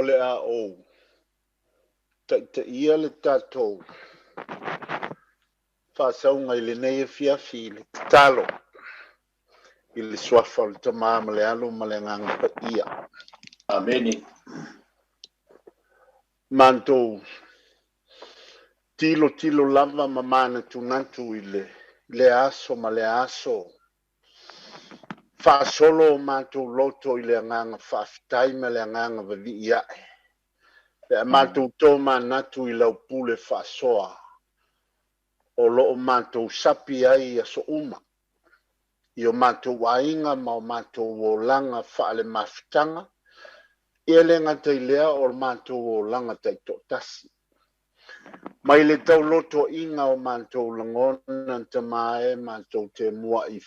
le a ou taitaia le tatou faasauga i lenei afiafi i le tatalo i le suafa o le Tama ma le Alo ma le Agaga Paia. Amene. Matou tilotilo lava ma manatunatu i le lea aso ma lea aso. Faasolo o matou loto i le agaga faafetai ma le agaga vavii ae, pe a matou tomanatu i lau pule faasoa o lo o matou sapi ai i aso uma, i o matou aiga ma o matou olaga faalemafutaga, e le gata i lea o matou olaga taitoatasi. Mai le taulotoaina o matou lagona Tama e, matou te muai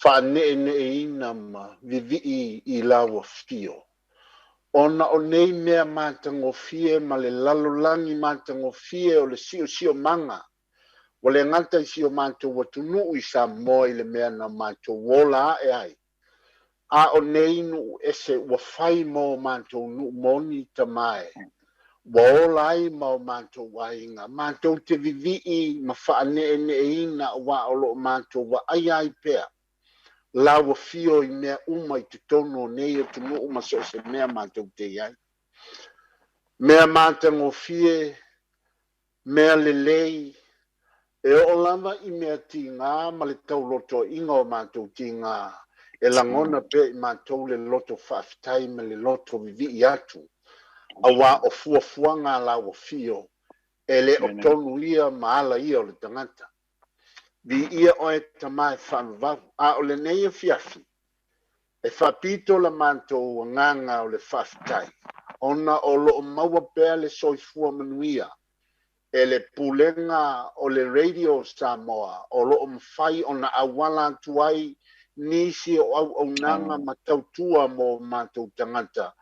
faaneeneeina ma vivii i lau afio, ona o nei mea matagofie ma le lalolagi matagofie o le siosiomaga, ua le gata i si o matou atunuu i Samoa i le mea na matou ola ae ai, A o nei nuu ese ua fai mo matou nuu moni Tama e, ua ola ai ma o matou aiga, matou te vivii ma faaneeneeina aua o lo o matou vaaia ai pea lau afio i mea uma i totonu o nei atunuu ma so o se mea matou te i ai. Mea matagofie, mea lelei, e oo lava i mea tiga ma le taulotoaina o matou tiga, e lagona pea i matou le loto faafetai ma le loto vivii atu, aua o fuafuaga a lau afio, e le o tonu ia ma ala ia o le tagata. Viia oe Tama e faavavau. A o lenei afiafi, e faapito la matou agaga o le faafetai, ona o lo o maua pea le soifua manuia e le Pulega o le Radio Samoa o lo o mafai ona auala atu ai nisi o auaunaga ma tautua mo matou tagata,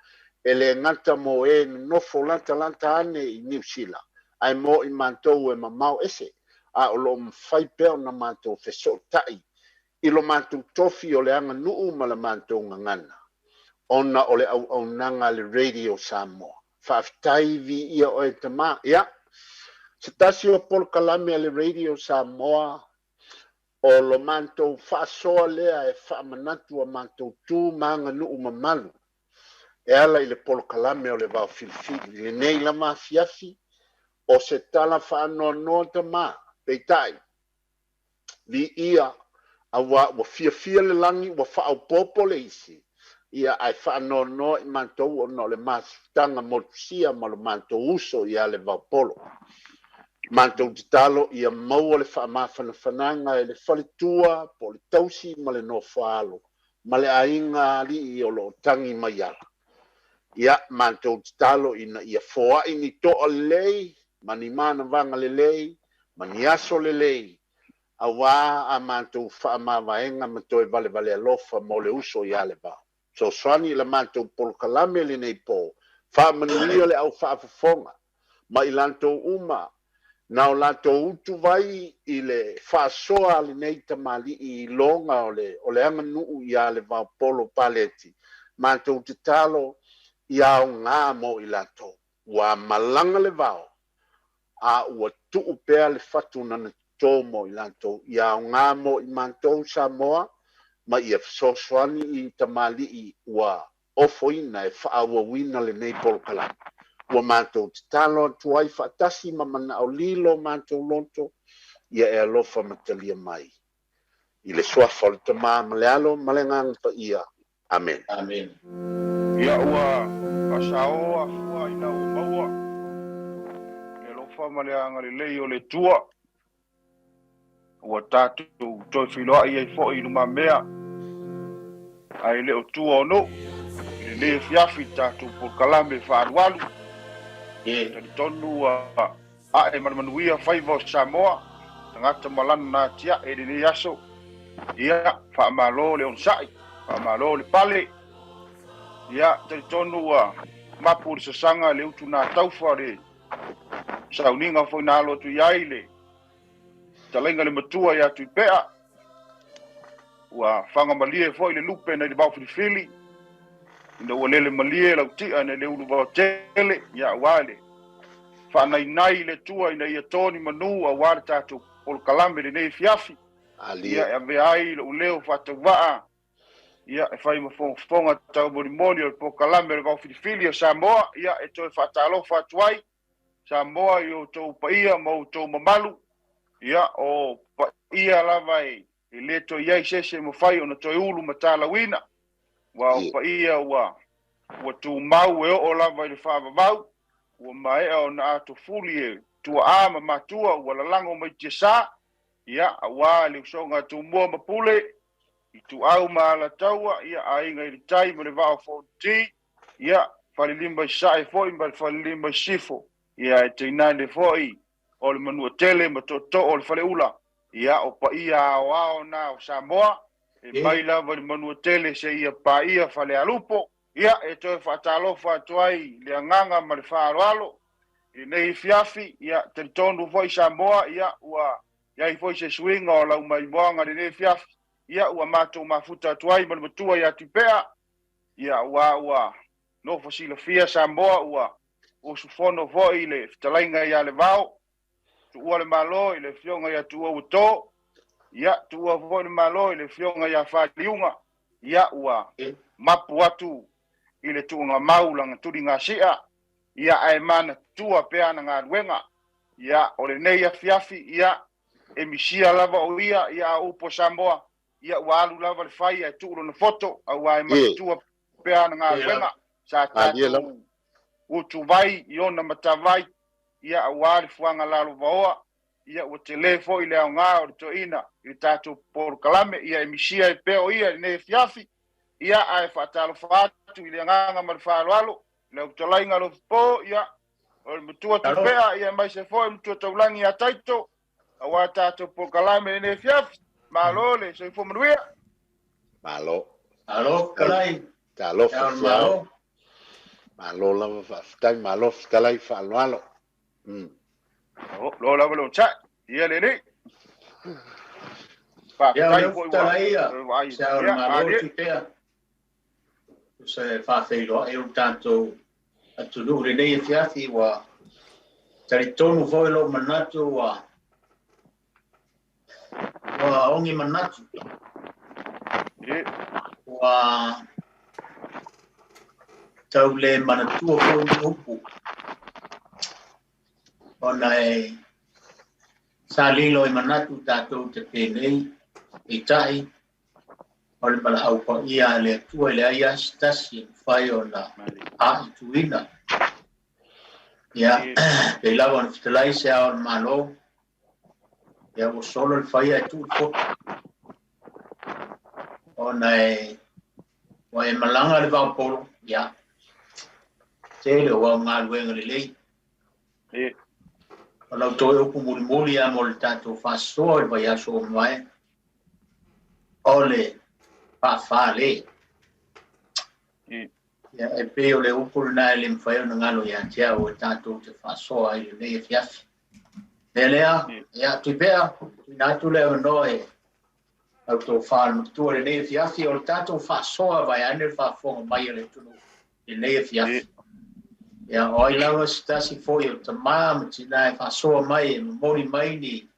e le gata mo e nonofo latalata ane i Niu Sila, ae mo i matou e mamao ese, a o lo o mafai pea ona matou fesootai i lo matou tofi o le aganuu ma la matou gagana, ona o le auaunaga a le Radio Samoa. Faafetai, viia oe Tama. Ia, se tasi o polokalame a le Radio Samoa o lo matou faasoa lea e faamanatu a matou tu ma aganuu mamalu e ala i le polokalame o le Vaofilifili. I lenei lava afiafi, o se tala faanoanoa Tama, peitai, Viia, aua ua fiafia le lagi, ua faaopoopo le isi, ia, ae faanoanoa i matou ona o le mafutaga motusia ma lo matou uso ia Levaopolo. Matou tatalo ia maua le faamafanafanaga e le faletua po o le tausi ma le nofoaalo ma le aiga alii o lo o tagi mai ala. Ia, matou tatalo ina ia foai ni toa lelei ma ni manavaga lelei ma ni aso lelei, auā a matou faamavaega ma toe valevale alofa mo le uso iā Levao. Fesoasoani i la matou polokalame lenei pō, faamanuia le au faafofoga ma i latou uma na o latou utuvai i le faasoa a lenei tamalii i iloga o le o le aganuu iā Levaopolo Paleti, matou tatalo ia aoga mo i latou. Ua malaga le vao, a ua tuu pea le fatu nana toto mo i latou, ia aoga mo i matou Samoa, ma ia fesoasoani i tamalii ua ofoina e faaauauina lenei polokalame. Ua matou tatalo atu ai faatasi ma manao lilo matou loto, ia e alofa ma talia mai. I le suafa o le Tama ma le Alo ma le Agaga Paia. Amene. Amene. Ia ua faasaoa fua ina ua maua le alofa ma le agalelei o le Atua, ua tatou toe feiloai ai foi i lumamea, ae le o tua o nuu, i lenei afiafi i le tatou polokalame faaalualu. Talitonu ua Ae ma le manuia faiva o Samoa, tagata ma lana na atiae i lenei aso. Ia, faamalo le onosai, faamalo le pale. Ia, talitonu ua mapu le sasaga le utu na taufa le sauniga foi na alo atu i ai le talaiga le matua ia Tuipea. Ua fagamalie foi le lupe nai le vaofilifili. Ina ua lele malie lau ti'a nai le ulu vaotele, ia auā le faanainai i le Atua ina ia to ni manū auā le tatou polokalame i lenei afiafi. Ia e avea ai lo'u leo faatauvaa, ia e fai ma fogafoga taumolimoli o le polokalame o le Vaofilifili o Samoa, ia e toe faatalofa atu ai Samoa i outou paia ma outou mamalu, ia o paia lava e le toe i ai se isi e mafai ona toe ulu ma talauina, aua o paia ua tumau e oo lava i le faavavau, ua maea ona atofuli e tuaa ma matua ua lalago mai tiasa, ia aua le usoga a Tumua ma Pule, Ituau ma Alataua, ia Aiga i le Tai ma le Vaa o Fonoti, ia Falelima i Sasae foi ma le Falelima i Sisifo, ia e tainane foi o le Manuatele ma Tootoo o le Faleula, ia o paia aoao na o Samoa, e mai lava i le Manuatele seia paia Falealupo, ia e toe faatalofa atu ai i le agaga ma le faaaloalo i lenei afiafi, ia talitonu foi Samoa, ia ua i ai foi se suiga o lau maimoaga i lenei afiafi, ia ua matou mafuta atu ai ma le matua ia Tupea, ia aua ua nofo silafia Samoa ua usufono foi i le fetalaiga ia Levao, tuua le Malo i le afioga ia Tuua Uto, ia tuua foi le Malo i le afioga ia Faliuga, ia ua mapu atu i le tuugamau lana tuligasia, ia ae manatua pea ana galuega. Ia o lenei afiafi, ia e misia lava o ia, ia a upu a Samoa, ia ua alu lava le fai ae tuu lona foto, auā e manatua pea ana galuega, sa tatou utuvai i ona matavai, ia auā le fuaga lalovaoa, ia ua tele foi le aoga o le toeaina i le tatou polokalame, ia e misia ai pea o ia i lenei afiafi, ia ae faatalofa atu i le agaga ma le faaaloalo, lau fetalaiga Alofipo, ia o le matua Tupea, ia aemaise foi le matua taulagi ia Taito, auā tatou polokalame i lenei afiafi. Malo le soifua manuia. Malo. Malo fetalai. Talofa Fiao. Malo lava faafetai, malo fetalai faaaloalo. Lo lava le onosai. Ia lelei. Ia o lea fetalai ia, se ao le Malo Tupea. Tusa e faafeiloai o le tatou atunuu i lenei afiafi, ua talitonu foi lou manatu ua ogi manatu, ua tau le manatua foi ni upu ona e sa lilo i manatu tatou te penei, peitai o le valaau paia a le Atua e leai lava se tasi e mafai ona aaituina. Ia, pei lava ona fetalai se Ao o le Malo, ia ua solo le faia e tuu le fotu. Ona e ua e malaga le vaopolo, ia, tele o au galuega lelei. O lau toe upu mulimuli lava mo le tatou faasoa i le vaiaso ua mavae, o le faafale. Ia, e pei o le upu lena e le mafai ona galo ia te au e tatou te faasoa ai i lenei afiafi. Mea lea, ia, Tuipea, tuuina atu le avanoa i lau tofa le matua i lenei afiafi, o le tatou faasoa vaeane le faafofoga mai a le atunuu i lenei afiafi. Ia, o ai lava se tasi foi o tama ma tina e faasoa mai e momoli mai ni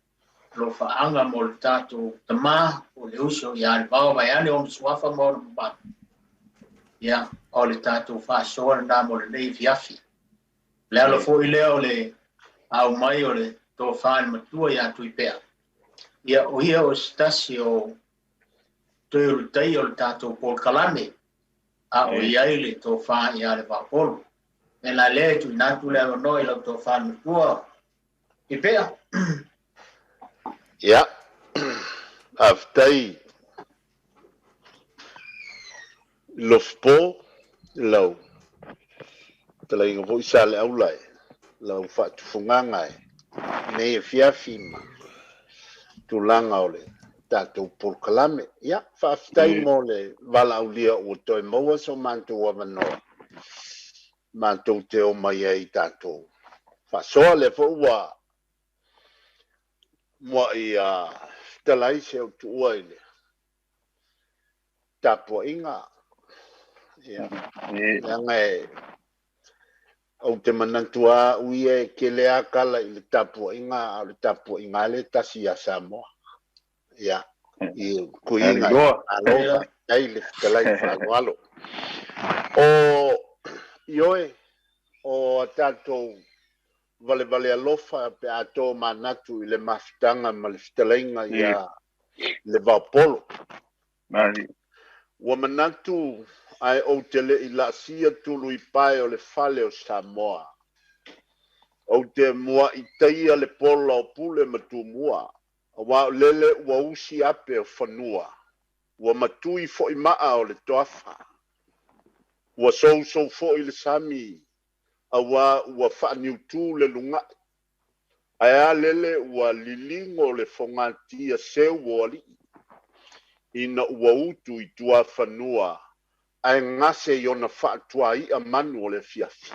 alofaaga mo le tatou tama po o le uso ia Levao vaeane ona suafa ma ona mamalu. Ia, o le tatou faasoa lena mo lenei afiafi. O le ala foi lea o le au mai o le tofa i le matua ia Tuipea. Ia, o ia o se tasi o toe ulutaia o le tatou polokalame, a o i ai le tofa ia Levaopolo. Mea la lea e tuuina atu le avanoa i lau tofa i le matua Tuipea. Ia, faafetai Lofipo i lau fetalaiga foi Saleaula i lau faatufugaga i lenei afiafi ma tulaga o le tatou polokalame. Ia, faafetai mo le valaaulia ua toe maua so matou avanoa matou te omai ai i tatou faasoa. Lea foi ua muai fetalai se au tuua i le tapuaiga. Ia. Leaga e ou te manatu lava au ia e tele lava tala i le tapuaiga, a o le tapuaiga lava lea e tasi ia Samoa. Ia, i tuiga e malo faafetai le fetalai faaaloalo. O ioe, o a tatou valevale alofa pe a to manatu i le mafutaga ma le fetalaiga ia Levaopolo. Ua manatu ae ou te le i laasia tulu i pae o le fale o Samoa. Ou te mua'i taia le pola o Pule ma Tumua, aua o lele ua usi ape o fanua, ua matui foi maa o le toafa. Ua sousou foi le sami, aua ua faaniutū le luga'i. Ae a lele ua liligo le fogatia seu o alii, ina ua utu i tuafanua ae gase i ona faatuai'a manu o le afiafi.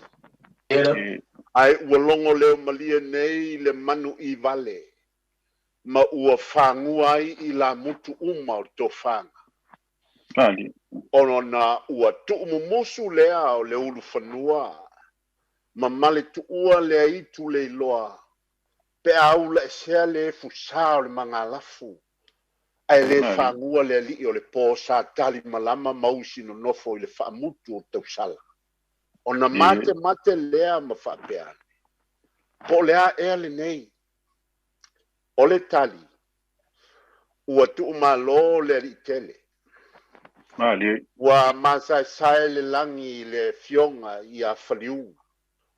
Ae ua logo leo malie nei le manu i vale, ma ua fagua ai i lamutu uma o le tofaga. Ona ua tuumumusu lea o le ulufanua, ma maletuua le aitu leiloa, pe a ulaesea le fusā o le magalafu, ae le fagua le alii o le pō sa tali malama ma usi nonofo i le faamutu o tausala. Ona mate mate lea ma faapea ane, po o le a ea lenei? O le tali, ua tuumalo le alii tele. Ua masaesae le lagi i le afioga ia Faliuga,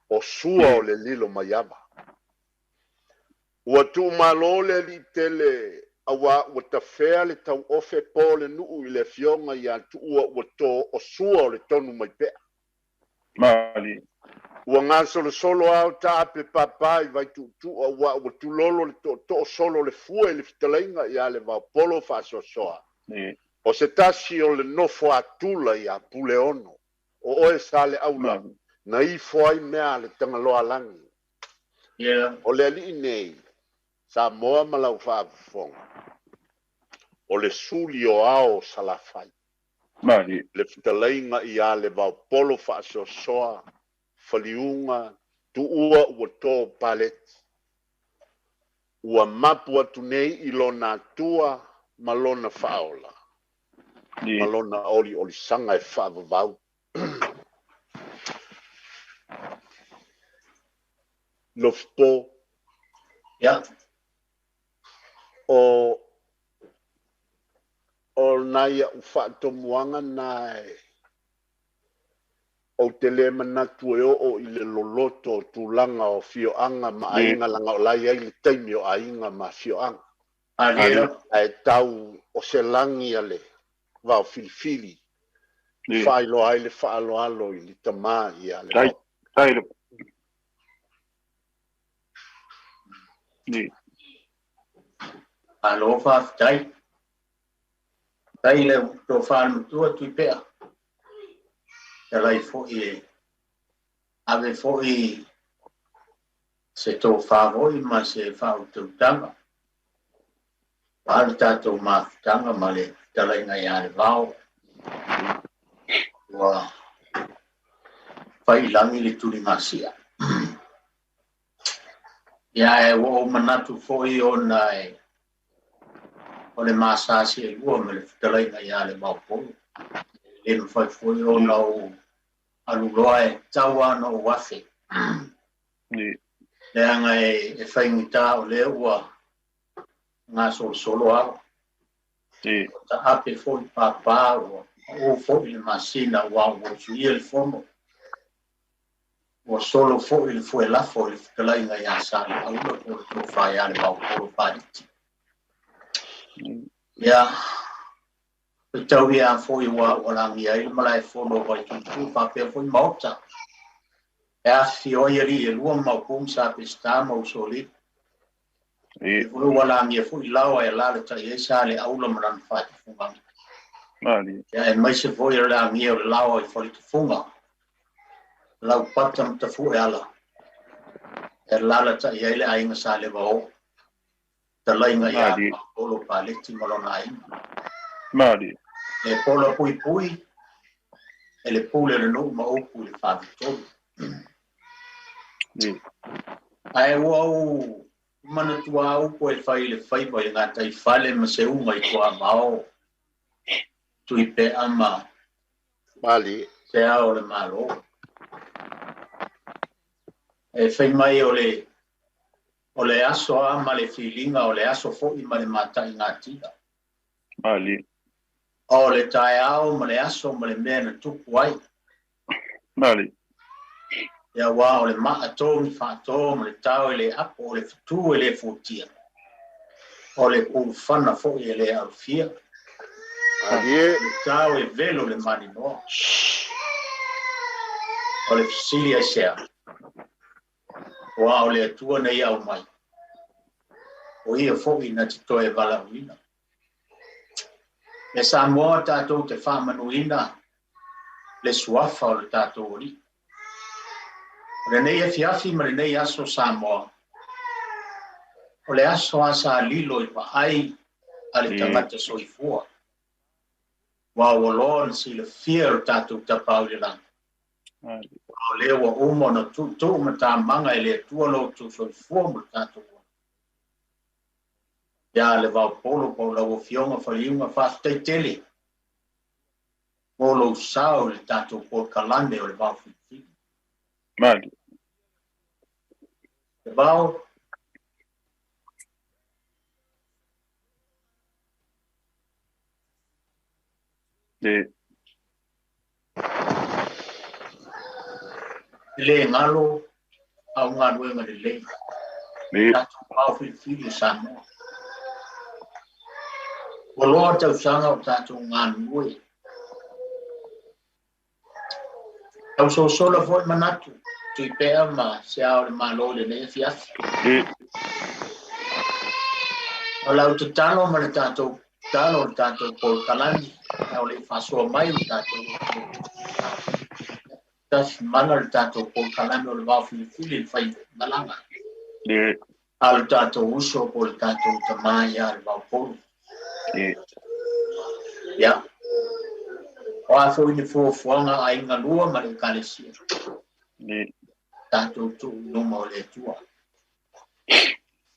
o sua o le lilo maiava. Ua tuumalo le alii tele, aua ua tafea le tauofe po le nuu i le afioga ia Tuua ua tō o sua o le tonu mai pea. Ua gasolosolo ao taape pāpā i Vaituutuu, aua ua tulolo le tootoo solo le fua i le fetalaiga ia Levaopolo faasoasoa. O se tasi o le nofo atula ia Puleono, o oe sa le aula, na ifo ai mea a le Tagaloalagi. O le alii nei, Samoa ma lau faafofoga, o le suli o ao o Salafai. Le fetalaiga ia Levaopolo faasoasoa, Faliuga, Tuua ua tō paleti. Ua mapu atu nei i lona atua ma lona faaola, ma lona oliolisaga e faavavau. Lofipo. O o nai a'u faatomuaga na e ou te le manatu e oo i le loloto o tulaga o afioaga ma aiga, laga o la e i ai le taimi o aiga ma afioaga. Ae tau o se lagi a le vaofilifili faailoa ai le faaaloalo i le tamā ia le vao. Malo faafetai. Tai le tofa le matua Tuipea. Talai foi e ave foi se tofa foi ma se faautautaga. Aua le tatou mafutaga ma le fetalaiga ia le vao. Ua fai i lagi le tuligasia. Ia e ua ou manatu foi ona e o le masasi e lua ma le fetalaiga ia le Vaopolo. E le mafai foi ona ou aluloa e tau lava ona ou afe. Leaga e faigata o lea ua gasolosolo ao. O taape foi pāpā ua pau foi le masina ua ua usuia le fono. Ua solo foi le fuelafo i le fetalaiga ia Saleaula po o le tofa ia le Vaopolo Paliti. Ia, faitau ia foi ua ua lagia ai le malaefono o Vaituutuu faapea foi Maota. E afifio ai alii e lua ma Maopu ma Sa Peseta ma Usoalii. E foi ua lagia foi Laoa e alaalatai ai Saleaula ma lana faatufugaga. Ia, aemaise foi o le lagia o le Laoa i Faletofuga, Laupata ma Tafueala, e alaalatai ai le aiga Salevao, talaiga ia Olo Paleti ma lona aiga. E pola puipui, E le pule o le nuu ma upu i le faavitolu. Ae ua ou manatua upu e fai i le faiva i le gataifale ma seuga i tuavao, Tuipea ma Mali. Se Ao o le Malo. E fai mai o le o le aso a ma le filiga, o le aso foi ma le mataigatila. Mali. O le taeao ma le aso ma le mea na tupu ai. Mali. Ia aua o le maa togi faato ma le tao e le apo, o le fetu e le fuatia, o le pulufana foi e le alofia. Malie. O le tao e velo le maninoa. O le fesili aisea? Aua o le Atua na ia aumai, o ia foi na te toe valaauina. E Samoa tatou te faamanuina le suafa o le tatou Alii. O lenei afiafi ma lenei aso Samoa, o le aso a sa lilo i vaai a le tagata soifua. Ua ua loa ona silafia e lo tatou Tapaau i le lagi. O lea ua uma ona tuutuu matamaga e le Atua lo outou soifua ma le tatou ola. Ia Levaopolo po o lau Afioga Faliuga, faafetai tele mo lou sao i le tatou polokalame o le Vao Filifili. Mali. Le Vao, E le galo au galuega lelei. Tatou Vao Filifili o Samoa. Ua loa tausaga o tatou galulue. Tausosola foi manatu, Tuipea ma Se Ao o le Malo i lenei afiafi. O lau tatalo ma le tatou tatalo o le tatou polokalame, a o le i faasoa mai o le tatou tasi mana le tatou polokalame o le Vao Filifili i le fai malaga. A o le tatou uso po o le tatou tamā ia Levaopolo. Ia. O a foi ni fuafuaga a aiga lua ma le Ekalesia, tatou tuu i luma o le Atua.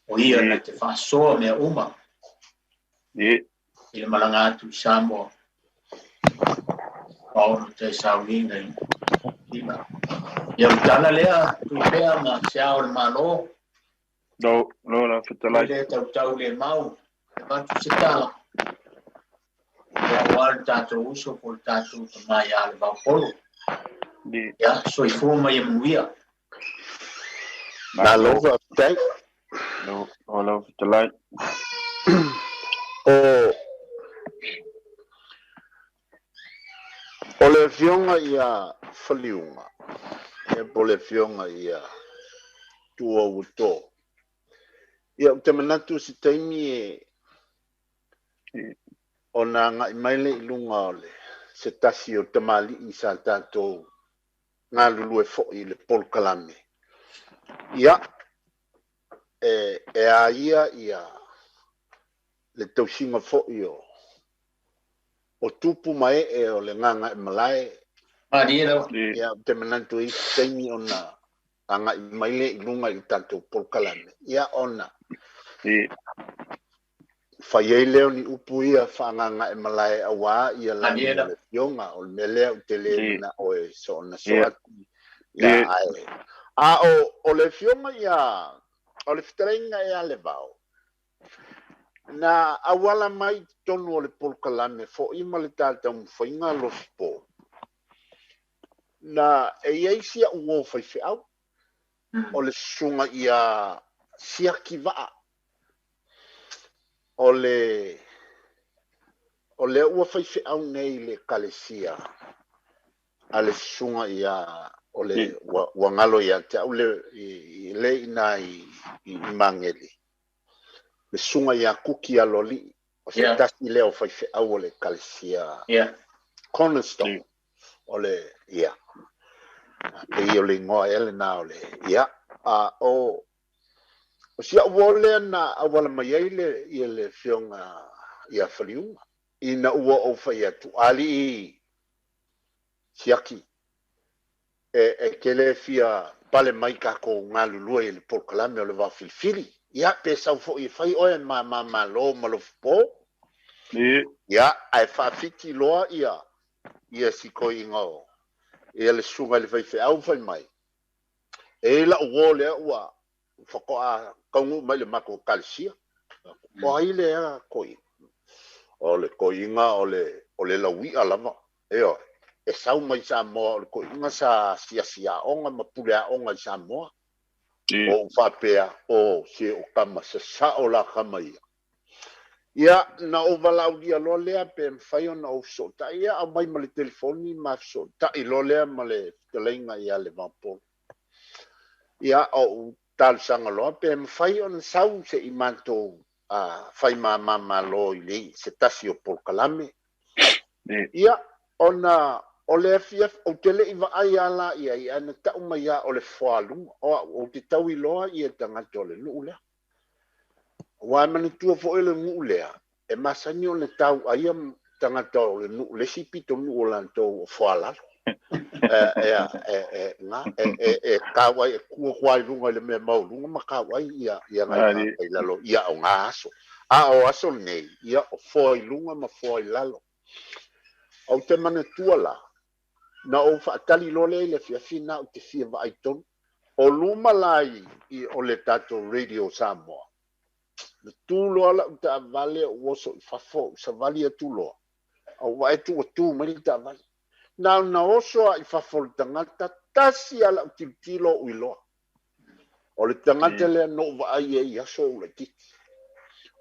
O ia na te faasoa mea uma i le malaga atu i Samoa. Ma ono te sauiina i lima. Ia o le tala lea, Tuipea ma Se Ao o le Malo. Lo, lo la fetalai. Le tautau le mau, e avatu se tala. Ia aua le tatou uso po o le tatou tama ia Levaopolo. Ia, soifua ma ia manuia. Malo faafetai. Lo, lo la fetalai. O o le afioga ia Faliuga, ia po o le afioga ia Tuauato. Ia ou te manatu se taimi e ona agai mai lea i luga o le se tasi o tamalii sa tatou galulue foi i le polokalame. Ia, e a ia ia le tausiga foi o tupu ma ee o le Gagaemalae. Malie lava. Ia, ou te manatu e i ai se taimi ona agai mai lea i luga i le tatou polokalame. Ia, ona fai ai lea o ni upu ia faagagaemalae aua ia lagi o le afioga. O le mea lea ou te le manao e soona so atu. Ia, ae a o le afioga ia, o le fetalaiga ia Levao, na auala mai i totonu o le polokalame foi ma le taumafaiga losipo. Na e i ai si au uo faifeau, o le susuga ia Siaki Vaa. O le o lea ua faifeau nei i le ekalesia a le susuga ia o le ua galo ia te au le i le ina i Magele. Le susuga ia Kuki Aloalii, o se tasi lea o faifeau o le ekalesia Cornerstone. O le ia pei o le igoa ea lena o le ia a o si au uo lea na auala mai ai le ia le afioga ia Faliuga ina ua ou fai atu alii. siaki e te le fia pale mai tatou galulue i le polokalame o le Vaafilifili. Ia, pe sau foi e fai oe ma mamalo ma lofopo. Ia, ae faafiti loa ia ia sikoiga o ia le susuga i le faifeau fai mai. E lau uo lea ua faatoa taunuu mai le matou ekalesia. O ai lea toeaina? O le toeaina o le lauia lava. Ioe, e sau mai Samoa o le toeaina sa asiasi aoga ma pule aoga i Samoa. O ou faapea, o se o tama sasao la tama ia. Ia, na ou valaaulia loa lea pe mafai ona ou fesootai. Ia, aumai ma le telefoni ma fesootai loa lea ma le fetalaiga ia Levaopolo. Ia, ou talosaga loa pe mafai ona sau se i matou fai mamamalo i le se tasi o polokalame. Ia, ona o le afiafi, ou te le i vaai ala i ai, ae na tau mai ia o le Fualuga. O au, ou te tauiloa ia tagata o le nuu lea. Aua e manatua foi le nuu lea, e masani ona tau aia tagata o le nuu, le isi pitonuu o latou o Fualalo. E tau ai, e tua kua i lunga i le mea mauluga ma tau ai ia ngai i lalo, ia o ngā aso. A o aso nei, ia o foa i lunga ma foa i lalo. Ou te manatua la, na ou faatali loa lea i le afiafi na ou te fia vaai tonu. O luma la i o le tatou Radio Samoa. Na tu loa lau taavale o oso i fafo, o savali atu loa. Au vaai tu ua tu mai le taavale. Na na oso a i fafo le tagata, tasi ala o tilotilo o iloa. O le tagata lea no vaai e i aso o laitiiti.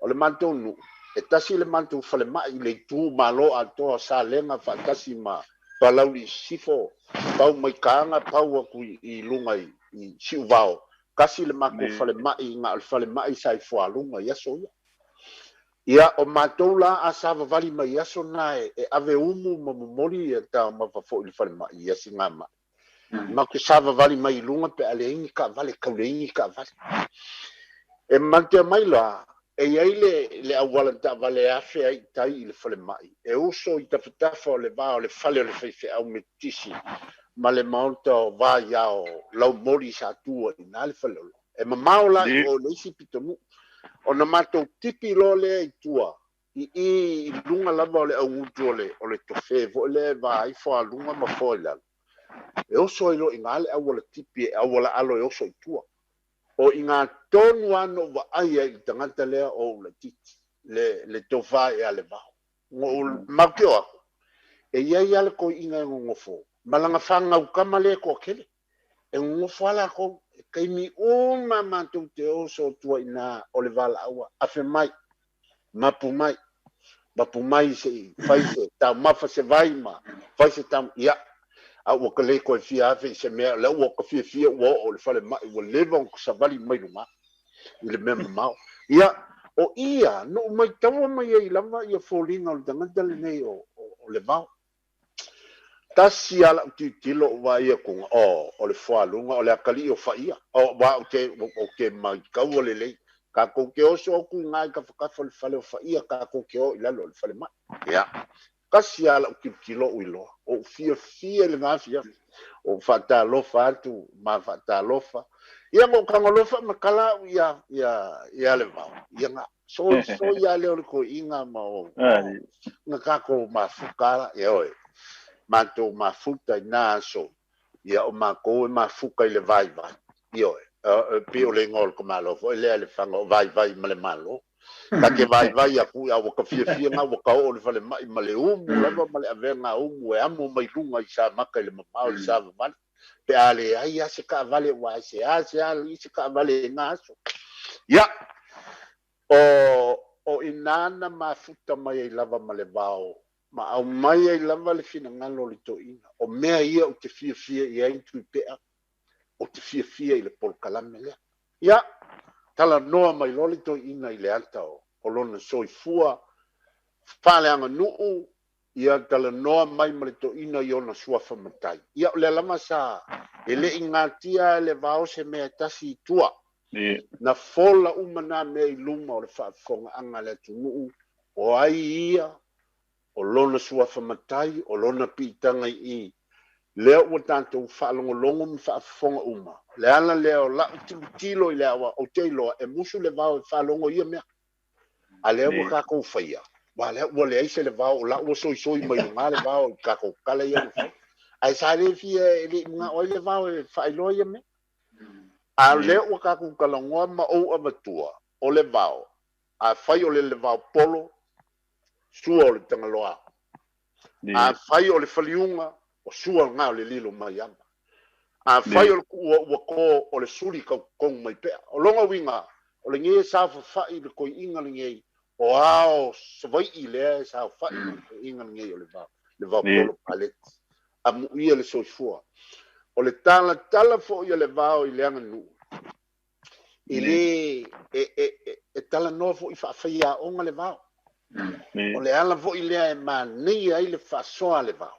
O le matou nuu, e tasi le matou falemai i le itu malo atoa Salega faatasi ma Palauli Sisifo, pau mai Kaga, pau atu i luga i Siuvao. Kasi le matou falemai na o le falemai sa i Fualuga i aso ia. Ia, o matou la a savavali mai aso na e ave umu ma momoli ia taumafa foi i le falemai i asi ngā mai. Ma te savavali mai i luga pe a leai ni taavale, tau leai ni taavale. E mantea mai la, e iai le auala taavale e afe ai i tai i le falemai. E uso i tafatafa o le va o le fale o le faifeau Metotisi ma le maota o va ia o Laumoli sa tua i nā le fale o lo. E mamao la i o le isi pitonuu. O na matou tipi loa lea i tua, i lunga lava o le augutu o le tofe foi lea e va ai Fualuga ma foa i lalo. E oso ai loa i ngā le auala tipi e auala alo e oso i tua. O i ngā tonu ano vaai ai i le tagata lea o ulaitiiti, le tofa ia le vao. Ngo mau o aku, e iai ala toeaina e gogofo, ma laga fagau kama lea toakele. E gogofo ala kou, e taimi uma matou te oso tua i nā o le valaau, afe mai, mapu mai, mapu mai se i fai se taumafa se vai ma fai se tau, ia, a ua ka le koe fia afe i se mea, le ua ka fiafia ua oo le falemai, ua leva ona savali mai luga i le mea mamao. Ia, o ia, no mai taua mai ai lava ia foliga o le tagata lenei o le vao. Tasi ala o tilotilo o vaai atu, o le Fualuga, o le atalii o Faia. O wa o te maitaua lelei. Tatou te oso atu i ngā i tafatafa o le fale o Faia, tatou te o i lalo o le falemai. Ia, tasi ala o tilotilo o iloa. O fiafia le ngā fiafi. O faatalofa atu, ma faatalofa. Ia ngo kangalofa ma kala au ia le vao. Ia ngā, so ia leo le toeaina ma o. Nga kako mafuka ala, ia oe. Matou mafuta i nā aso, ia o makou e mafuka i le vaivai. Ia oe, pe o le igoa o le tamaloa foi lea le faga o vaivai ma le malo. Ta te vaivai aku ia ua ka fiafia ngā ua ka oo le falemai ma le umu lava ma le avega umu e amo mai luga i Samaka i le mamao i savavali. Pe a le ai a se taavale ua ai se a se a i se taavale i ngā aso. Ia, o ina na mafuta mai ai lava ma le vao, ma au mai ai lava le finagalo o le toeaina. O mea ia o te fiafia i ai Tuipea, o te fiafia i le polokalame lea. Ia, talanoa mai loa le toeaina i le ata o lona soifua, faaleaganuu, ia talanoa mai ma le toeaina i ona suafa matai. Ia, o lea lava sa e le i gatia le vao se mea e tasi i tua. Na fola uma nā mea i luma o le faafofogaaga a le atunuu, o ai ia, o lona suafa matai, o lona piitaga i Lea ua tatou faalogologo ma faafofoga uma. O le ala lea o lau tilotilo i le aoao, ou te iloa e musu le vao e faalogo i ia mea. A lea ua tatou faia, ua lea ua leai se le vao, o la ua soisoi mai luga le vao i tatou tala ia ua fai. Ae sa le fia e le i manao ai le vao e faailoa ia mea. A lea ua tatou talanoa ma ou avatua, o le vao, afai o le le vao polo, sua o le Tagaloa. Afai o le faliuga, o sua lena o le lilo mai ama. Afai o le kuua ua to, o le suli tautonu mai pea. O lona uiga, o lenei e saofafai i le toeaina lenei, o ao Savaii lea e saofai ma le toeaina lenei o le vao, le vao polo paleti. Amuia le soifua. O le talatala foi o le vao i le aganuu, e le e talanoa foi faafaiaoga le vao. O le ala foi lea e manaia ai le faasoa a le vao.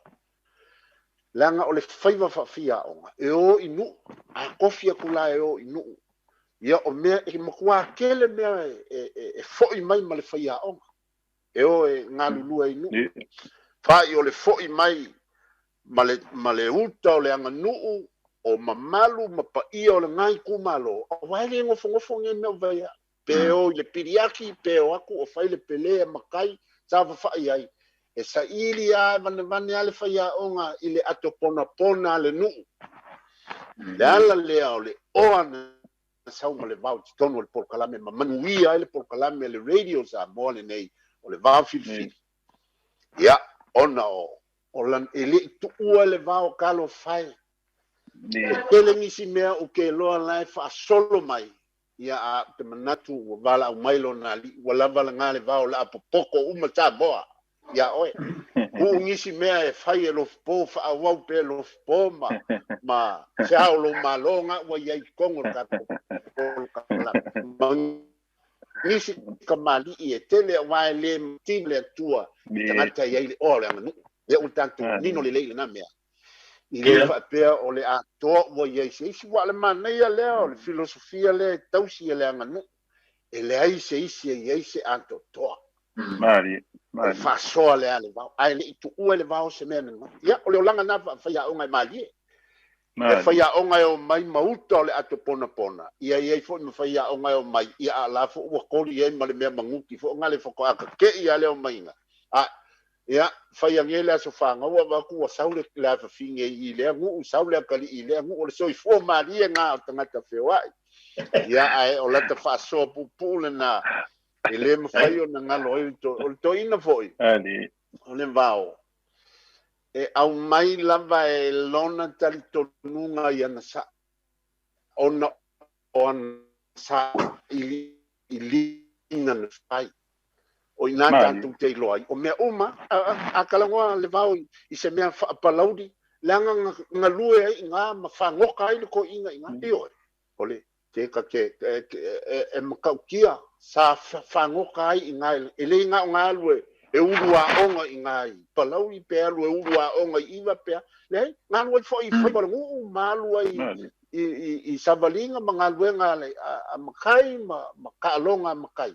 Leaga o le faiva faafiaoga e o i nuu, a tofi atu la e o i nuu. Ia o mea e matua tele mea e foi mai ma le faiaoga. E o e galulue i nuu. Fai o le foi mai ma le uta o le aganuu, o mamalu ma paia o lena itumalo, aua e le nofonofo nei mea o vaia. Pe o i le piliaki, pe o atu o fai le pele a matai, saofafai ai. E saili lava e vanevane lava le faiaoga i le ato ponapona a le nuu. Le ala lea o le oa na sau ma le vao i totonu o le polokalame ma manuia ai le polokalame a le Radio Samoa lenei o le vao filifili. Ia, ona o e le i tuua le vao talofa e. E tele nisi mea ou te iloa la e faasolo mai, ia a ou te manatu ua valaau mai lona alii, ua lava lena le vao o le a popoto uma Samoa iā oe. Tuu nisi mea e fai e Lofipo, faaauau pea e Lofipo ma, ma se ao lou malo na ua i ai i totonu o le tatou polokalame. Ma nisi kamali'i e tele aua e le mativa le Atua i tagata e i ai le oa o le aganuu. Lea ua tatou manino lelei i lena mea. I le faapea o le atoa ua i ai se isi, aua o le manaia lea o le filosofia lea e tausi e le aganuu, e leai se isi e i ai se atoatoa. O le faasoa lea a le vao, ae le i tuua e le vao se mea na. Ia, o le olaga lena faafaiaoga e malie. E faiaoga e omai ma uta o le ato ponapona, ia i ai foi ma faiaoga e omai, ia a la foi ua koli ai ma le mea maguti foi na le faatoa kake'i lava le omaiga. A, ia, fai ane le aso fanau avatu ua sau le le afafine i lea nuu, sau le atalii i lea nuu, o le soifua malie lena o tagata feoai. Ia, ae o lata faasoa puupuu lena, e le mafai ona galo ai o le toeaina foi, o le vao, e aumai lava e lona talitonuga i ana sa, ona o ana sailiiliga na fai. O i ina tatou te iloa ai, o mea uma, a talanoa le vao i se mea faapalauli, leaga na galue ai i ina ma fagota ai le toeaina i ina. Ioe, o le te ta te e matautia sa fagota ai i ina, e le na o na alu e ulu aoga i ina i Palauli pe alu e ulu aoga i Iva pe a, leai, na alu ai foi i faiva o le nuu ma alu ai i savaliga ma galuega a matai ma taaloga a matai.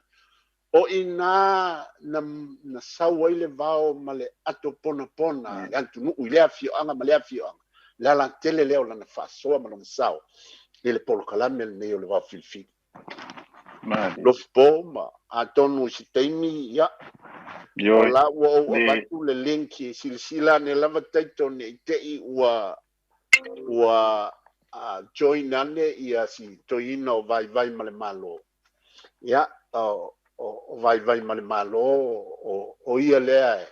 O i ina na sau ai le vao ma le ato ponapona le atunuu i lea afioaga ma lea afioaga, le alatele lea o lana faasoa ma lona sao i le polokalame lenei o le vao filifili. Lofipo ma atonu i se taimi, ia, o la ua ou avatu le link e silasila ane lava Taito ne i te i ua ua join ane ia si toeaina o Vaivai ma le Malo. Ia, o Vaivai ma le Malo, o ia lea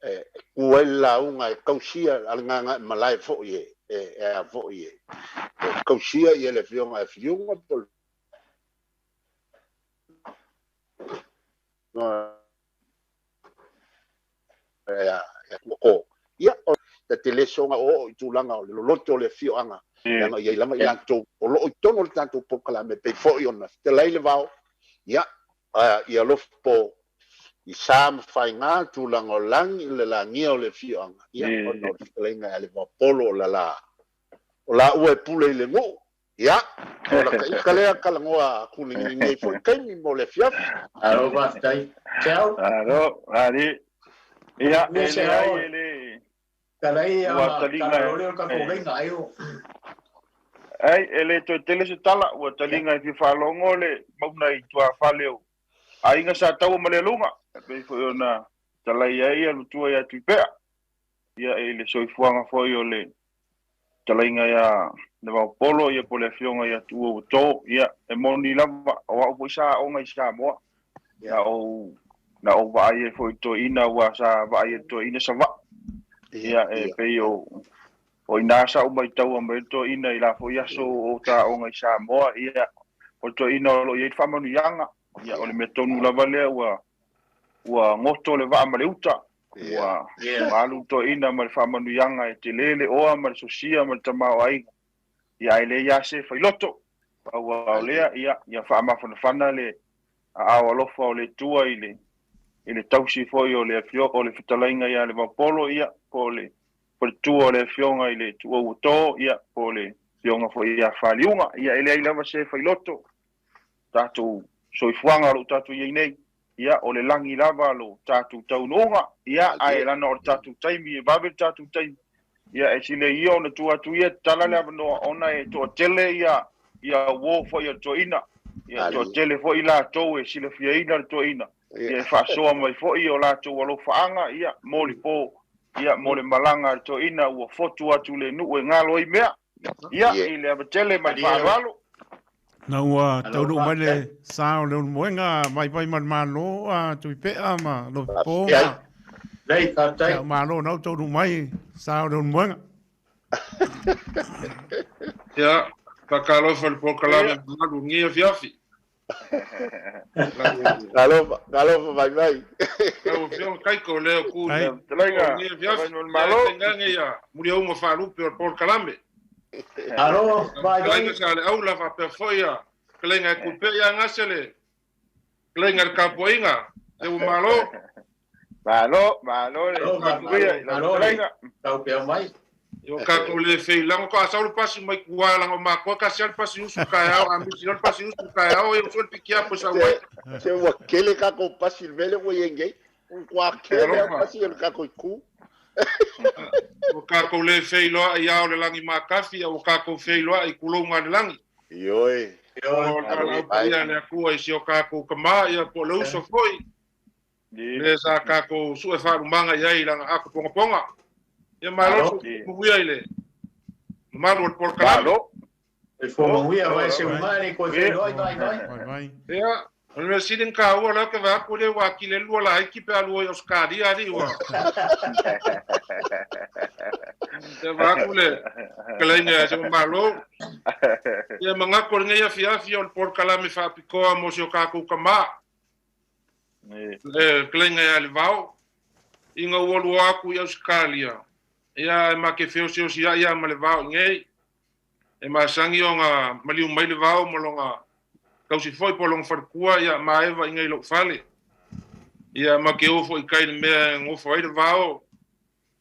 e tu ai le lauga e tausia a le Gagaemalae foi e a foi e tausia ia le Afioga ia Filiuga po o le Tuakō. Ia, o te le soona oooo i tulaga o le loloto o le afioaga, leaga e i ai lava i latou o lo o i totonu o le tatou polokalame, pei foi ona fetalai le vao, ia, ia Lofipo i sa ma faiga tulaga o lagi, le lagia o le afioaga, ia, ona o le fetalaiga ia Levaopolo o lala, o laua e pule i le nuu. Ia, o lata ita lea talanoa atu i lenei foi taimi mo le afiafi. Malo faafetai. Ciao. Malo, ali. Ia, e leai, e le. Talai Ua a taliga tala lole o ka e lenga ai o. Ai e le toe tele se tala ua taliga e fia faalogo le mauna i tuafale o aiga sa taua ma le aluga e pei foi ona talai ai ia matua ia Tuipea ia i le soifuaga foi o le talaiga ia Levaopolo ia po o le afioga ia Tuua ua to ia e moni lava o au foi sa aoga i Samoa na ou na ou vaai ai foi i toeaina aua sa vaai e toeaina Savaii ia e pei o o ina sa ou maitaua mai ai le toeaina i la foi aso o ta aoga i Samoa ia o le toeaina o lo o i ai le faamanuiaga ia o le mea tonu lava lea ua ua goto le vaa ma le uta ua ua alu le toeaina ma le faamanuiaga e tele le oa ma le sosia ma le tamaoaiga ia ae leai lava se failoto pau lava o lea ia ia faamafanafana le aao alofa o le Atua i le i le tausi foi o le afio o le fetalaiga ia Levaopolo ia po o le faletua o le afioga i le Tuuau to ia po o le afioga foi ia Faliuga ia e leai lava se failoto tatou soifuaga o lo o tatou i ai nei ia o le lagi lava lo tatou taunuuga ia ae lana o le tatou taimi e vave le tatou taimi ia e sili ia ona tuu atu ia tatala le avanoa ona e toatele ia ia uo foi a le toeaina ia toatele foi latou e silafiaina le toeaina ia e faasoa mai foi o latou alofaaga ia mo le po ia mo le malaga a le toeaina ua fotu atu le nuu e galo ai mea ia i le ava tele ma le faaaloalo. Na ua taunuu mai le sa o le Ulumoega Vaivai ma le Malo a Tuipea ma Lofipo ma Lei, faafetai. Ia, malo na ua taunuu mai sa o le Ulumoega. Ia, faatalofa i le polokalame mamalu i lenei afiafi. Talofa, talofa Vaivai. Lau Afioga Kaiko, lea o ku Ai. Fetalaiga, o lenei afiafi. Vaivai ma le Malo. Ia, tainane ia muliauma faalupe o le polokalame. Alo, Fetalaiga Vaivai. sa le aula faapea foi ia fetalaiga e Tuipea ia gase le fetalaiga i le tapuaiga. Le ua malo. Malo, malo le Malo, manuia i lau malo, fetalaiga. Tau pea mai. Ia o tatou le feilago ka sau le pasi mai tua langa o makoa kasi a le pasi usu taeao a misi loa le pasi usu taeao ia usu le pikia po sau ai. Se ua kele tatou pasi i le mea lea ua i ai nei. Ua kele lava Alofa. pasi o le tatou itu. Ua tatou le feiloai ia o le lagi matafi a ua tatou feiloai i tulouga a le lagi. Ioe. O le valaau paia a le Atua i si o tatou tama ia po o le uso foi. Le sa tatou sue faalumaga i ai i lana ato pongaponga. Ia malo le manuia i le mamalu o le polokalame. Malo. Soifua manuia, vai se uma le koe feiloai Vaivai. Vaivai. Ia, o le mea sili ona taua lea ou te vaai atu lea ua atili ai le lua laiti pe a lua i Ausetalia alii ua. Ia vaai atu le fetalaiga ia se malo. Ia manatu o lenei afiafi o le polokalame faapitoa mo si o tatou tama. Le fetalaiga ia Levao, ina ua lua atu i Ausetalia, ia e ma te feoseosiai lava ma Levao i inei. E masani ona maliu mai Levao ma lona tausi foi po o lona faletua, ia maeva i inei i lou fale. Ia ma te o foi i tai i le mea e nofo ai Levao,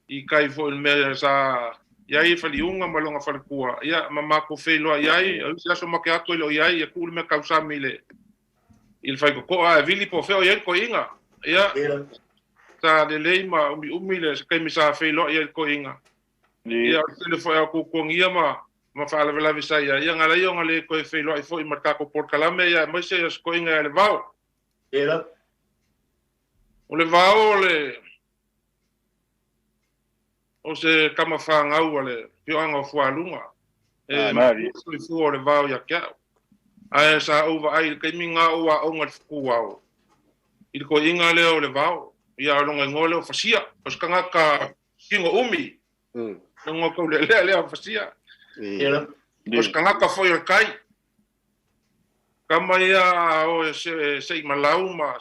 i tai foi i le mea sa i ai Faliuga ma lona faletua, ia ma matou feiloai ai, o isi aso ma te ato e le o i ai, ia tuu le mea tausami i le i le faitotoa ae vili po o fea o i ai le toeaina. Ia, sa lelei ma umiumi le se taimi sa feiloai ai le toeaina. Ia, o le tele foi o tuatuagia ma ma faalavelave sa i ai, ia na ala ai ona le toe feiloai foi ma le tatou polokalame, ia aemaise o se toeaina ia Levao. O Levao o le o se tama fanau a le afioaga o Fualuga, e matua soifua o le vao ia te au. Ae sa ou vaai i le taimi na o ou aoga i le fetuao, i le toeaina lea o le vao, ia o lona igoa lea o Fasia, o se tagata tino umi, lona taulealea lea o Fasia. O se tagata foi o le tai, tama ia a o e se i malau ma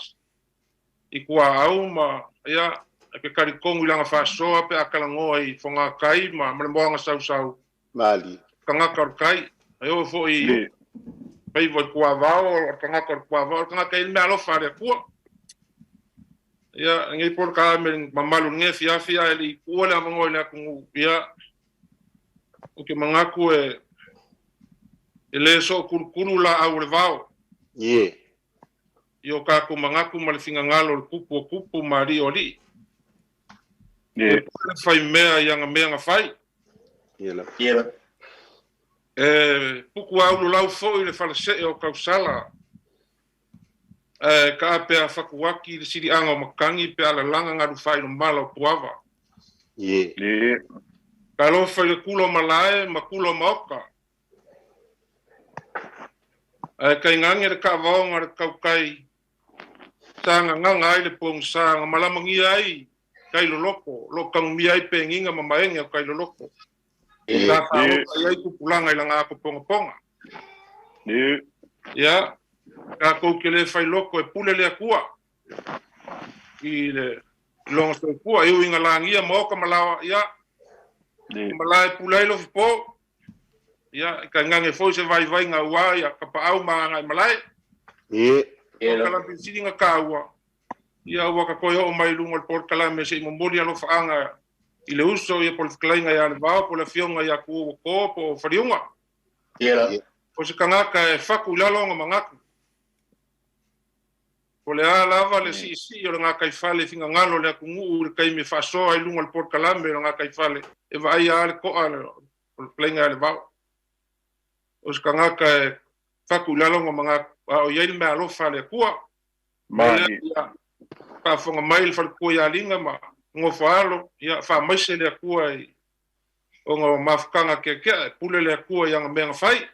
i kuaau ma, ia, e ke talitonu i lana faasoa pe a talanoa i Fogatai ma ma le moana sausau. Mali. Tagata o le tai. E oo foi i faiva i Kuavao, o le tagata o le Kuavao, o le tagata e i ai le meaalofa a le Atua. Ia, lenei polokalame mamalu i lenei afiafi ae le i tuua le avanoa i le atunuu, ia, ou te manatu e e le sookulukulu laau o le vao. Ie. I o tatou manatu ma le finagalo o le Tupu o tupu ma Alii o alii. E pule le faimea i ana mea na fai. Ia. E puku aulolau foi le falesee o Kausala, ae kaape a Fakuaki i le siliaga o matagi pe a lalaga galu faailomala o Puava. Talofa i le kula o malae ma kula o maoka. Ae tainane le taavaoga o le tautai sa gagaga ai le pogisa na malamagia ai tai loloko, o lo o tanumia ai peniga ma maege o tai loloko. Sa faaoga i ai tupulaga i lana ato pogapoga. Ia, tatou te le fai loko e pule le Atua i le lona soifua, e ui ina lagia ma oka ma laoa, ia, malae pule ai lofipo, Ia, e tainane foi se vaivaiga aua ia Kapaau ma Gagaemalae. O Kalapisili na taua, ia ua ka toe oo mai i luga o le polokalame se i momoli alofaaga i le uso ia po o le fetalaiga ia Levao po o le afioga ia Tuuauato po o Faliuga. O se tagata e fatu i lalo ona manatu. Po o le a lava le siisii o le gataifale i finagalo o le atunuu i le taimi e faasoa ai i luga o le polokalame o le gataifale e vaaia lava le to'a o le fetalaiga ia Levao. O se tagata e fatu i lalo ona manatu a o i ai le meaalofa a le Atua. Lea ia faafofoga mai le faletua ia Liga ma Nofoaalo, ia faamaise le Atua i ona o mafutaga keakea, e pule le Atua i ana mea na fai.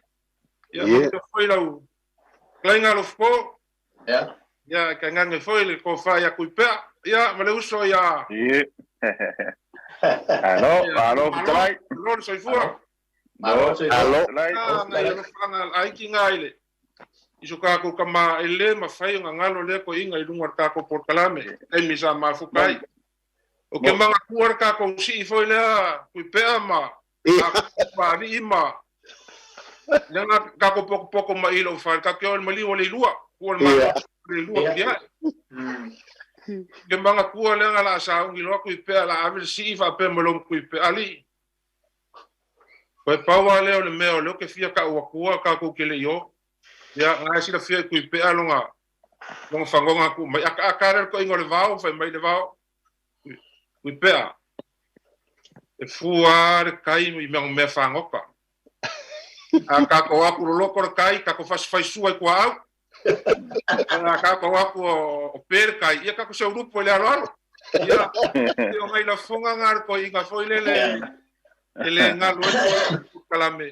Ia manuia foi lau fetalaiga Alofapo. Ia e tainane foi le tofa ia Tuipea, ia ma le uso ia Alo, alo fetalai. Malo le soifua. Malo, Alo. fetalai. Nai alofaga aiki ngā i le i so kākou tama e le mafai ona galo lea toeaiga i luga o le tākou polokalame taimi sa mafuta ai. O ke manatua le tākou sii foi lea Tuipea ma Papalii ma lea na tākou pokopoko mai i lou fale, tatou te o i le maliu o Leilua, tua le matou Leilua piliae. Ke manatua lea na laa sauni loa Tuipea la ave le sii faapea mai loa ma Tuipea, alii, Koe pau lava lea o le mea o lea ou te fia tau atua tatou te le i o. Ia, na e silafia i Tuipea lona, lona fagoga atu mai. Akaaka lea le toaiga o le vao, fai mai le vao. Tuipea, e fua lava le tai i mea mea fagota. A tatou aku loloko le tai, tatou fasifaisua i tuaau. A tatou aku o pe le tai, ia tatou seulupu i le aloalo. Ia, e o ngai lafoga ngā le toaiga foi lele e le galu ai polokalame.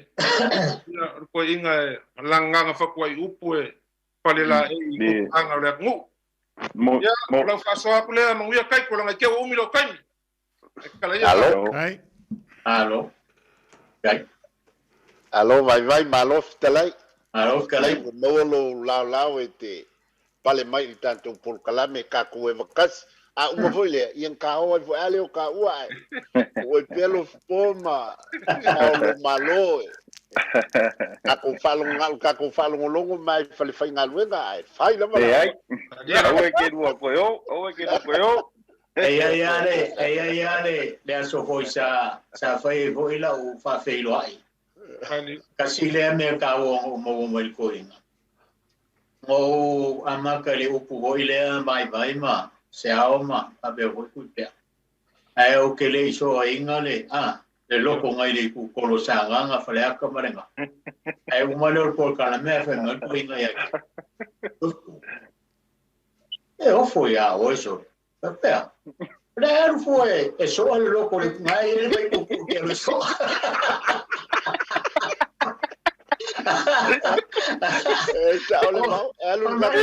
Ia, o le toaiga e lagalaga fatuai upu e pale laei i tupulaga o le atunuu. Ia, o lau faasoa atu lea, manuia taiko, leaga i te i ua umi lou taimi. E kala ia. Alo. Ai. Alo. Ai. Alo vaivai, malo fetalai. Malo fetalai. Ua maua lou laolao e te pale mai i le tatou polokalame tatou e vakasi. A uma foi lea, ia na taoa ai foi a lea o taua ae o oe pea lou fofo ma o lou malo e tatou faalogologo, tatou faalogologo mai fale faigaluega ae fai lava la. Leai. Aua e te lua koe o, aua e te lua koe o. E i ai lava le, e i ai lava le, le aso foi sa, sa fai ai foi lau faafeiloai. Kasi lea mea taua ona ou maua mai le toeaina. Na ou amata i le upu foi lea vaivai ma seao ma faapea foi Tuipea. Ae ou te le i soaina le, a, le loko nai le itu tolu o Sagaga, Faleata ma Lega. Ae uma lea o le polokalame ae fai mai le toeaina ia te au, E ofo iā oe sole. Faapea, o le a alu fua e soa le loko le ngai e le mai kuku ke alu soa. E sa o le mau, e alu le mai e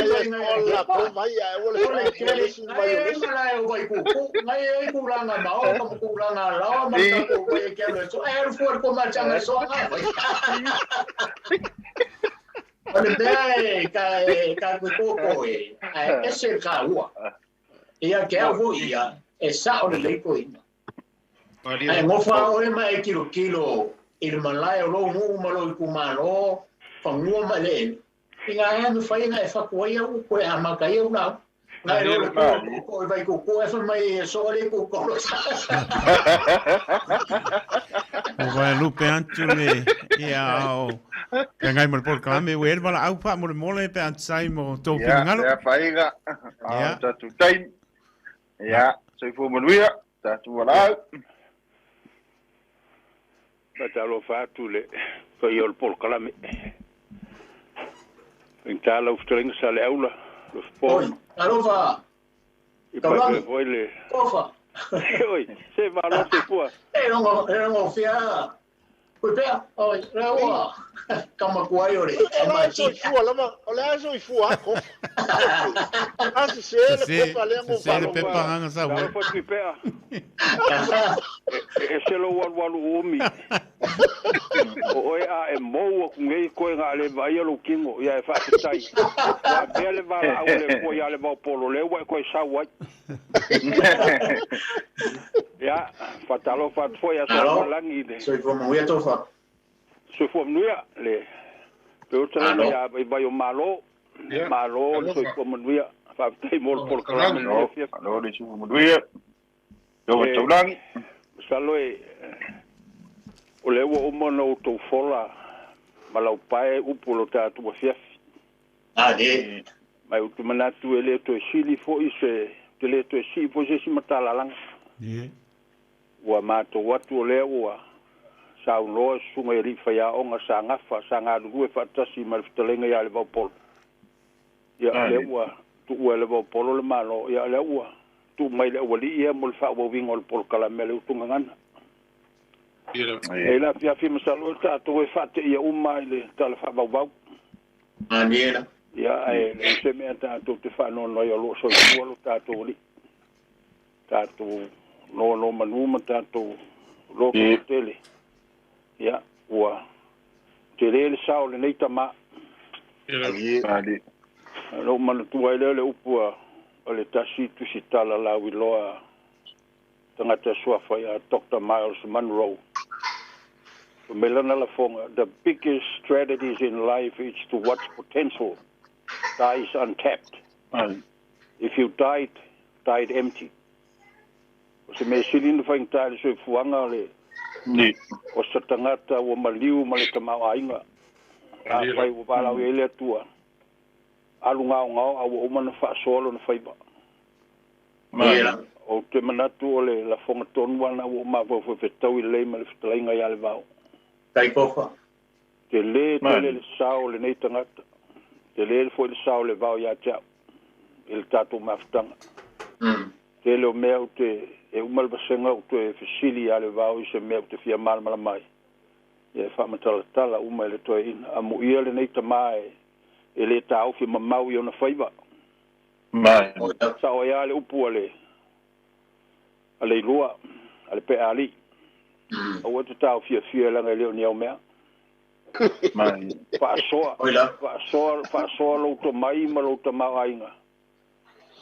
la po mai a o le soa le si mai o le si. Ngai o vai kuku, ngai e kulanga mao ka kulanga lawa ma ka ko e ke alu soa. E alu fua ko ma changa soa nga. O le mea e ka e ka koko e, ae ese ka ua. Ia ke au foi ia, e sa'o lelei toeaina. Ae gofa oe ma e tilotilo i le malae o lou nuu ma lou itumalo, fanua ma eleele, i ngā ea mafai ona e fatu ai au upu e amata ai au lauga. Ngai loa le koko i Vaikuku e fai mai e soa le kukolo. O vai lupe atu le ia ao Ka ngai mo le polokalame ua ele valaau faamolemole pe a tusai mo tou finagalo. Ia, faiga. Ia. Tatou taimi. Ia, soifua manuia. Tatou valaau. Faatalofa atu i le paia o le polokalame. Faigata lau fetalaiga Saleaula, Lofipo. Oi, alofa. I pae foi le Kofa. Oi, se malo se fua. E longo fia. Pui pea, oi, ua kamakuai o le MIT. Soifua lava, o le a soifua a Kofa. A se se le Kofa lea mo Se le pepa ganga sa ue. Alofa tui pea. E se lo walu walu umi. O oe a e mou aku ngei koe ngā le vai lo kingo ia e whaapetai. Wa mea le vala au le pua ia le vaupolo le ua e koe sau ai. Ia, whatalofa atu foi a Alo. langi le. Soifua manuia tofa. Soifua manuia le pe o tala ia vai vai o malo. Malo le soifua manuia. Faafetai mo le polokalame le fia. Alo le soifua manuia. Yo taulangi. Masalo e o le ua uma na outou fola ma lau pae upu lo tatou afiafi. A le. Mai ou te manatu e le toe sili foi se te le toe sii foi se isi matalalaga. Ua matou atu o lea ua saunoa susuga i alii faiaoga sa gafa sa galulue faatasi ma le fetalaiga ia le Vaupolo. Ia lea ua tuua e le Vaupolo le Malo, ia lea ua tuu mai le aualii ia mo le faaauauina o le polokalame a le Utugagana. E la afiafi masalo e tatou e faateia uma i le tala faavauvau. Aniela. Ia ae leai se mea tatou te faanoanoa ai o lo o soifua lo tatou alii. Tatou nono manu ma tatou loto tele. Ia ua tele le sao lenei tama. Lou manatua ai lea le upu a o le tasi tusitala lauiloa tagata suafa ia Dr. Miles Monroe. O melana lafoga, the biggest strategies in life is to watch potential dies untapped. If you died, died empty. O se mea sili na faigata i le soifuaga o le o se tagata ua maliu ma le tamaoaiga. Afai ua valaau i ai le Atua, alu gaogao a ua uma ona faasoa lona faiva. Ou te manatu o le lafoga tonu lava lena ua ou mafaufau fetaui lelei ma le fetalaiga ia le Vao. Tai kofa. Tele tele le sao o lenei tagata. Tele foi le sao o le Vao ia te au i le tatou mafutaga. Tele o mea ou te e uma le vasega ou toe fesili ia le Vao i se mea ou te fia malamalama ai. Ia e faamatalatala uma e le toeaina. Amuia lenei tama e le taofi mamau i ona faiva. Sao ai lava le upu a le a le ilua, a le peaalii. Aua te taofiafia leaga e le o ni au mea. Faasoa, faasoa, faasoa lou tomai ma lou tamaoaiga.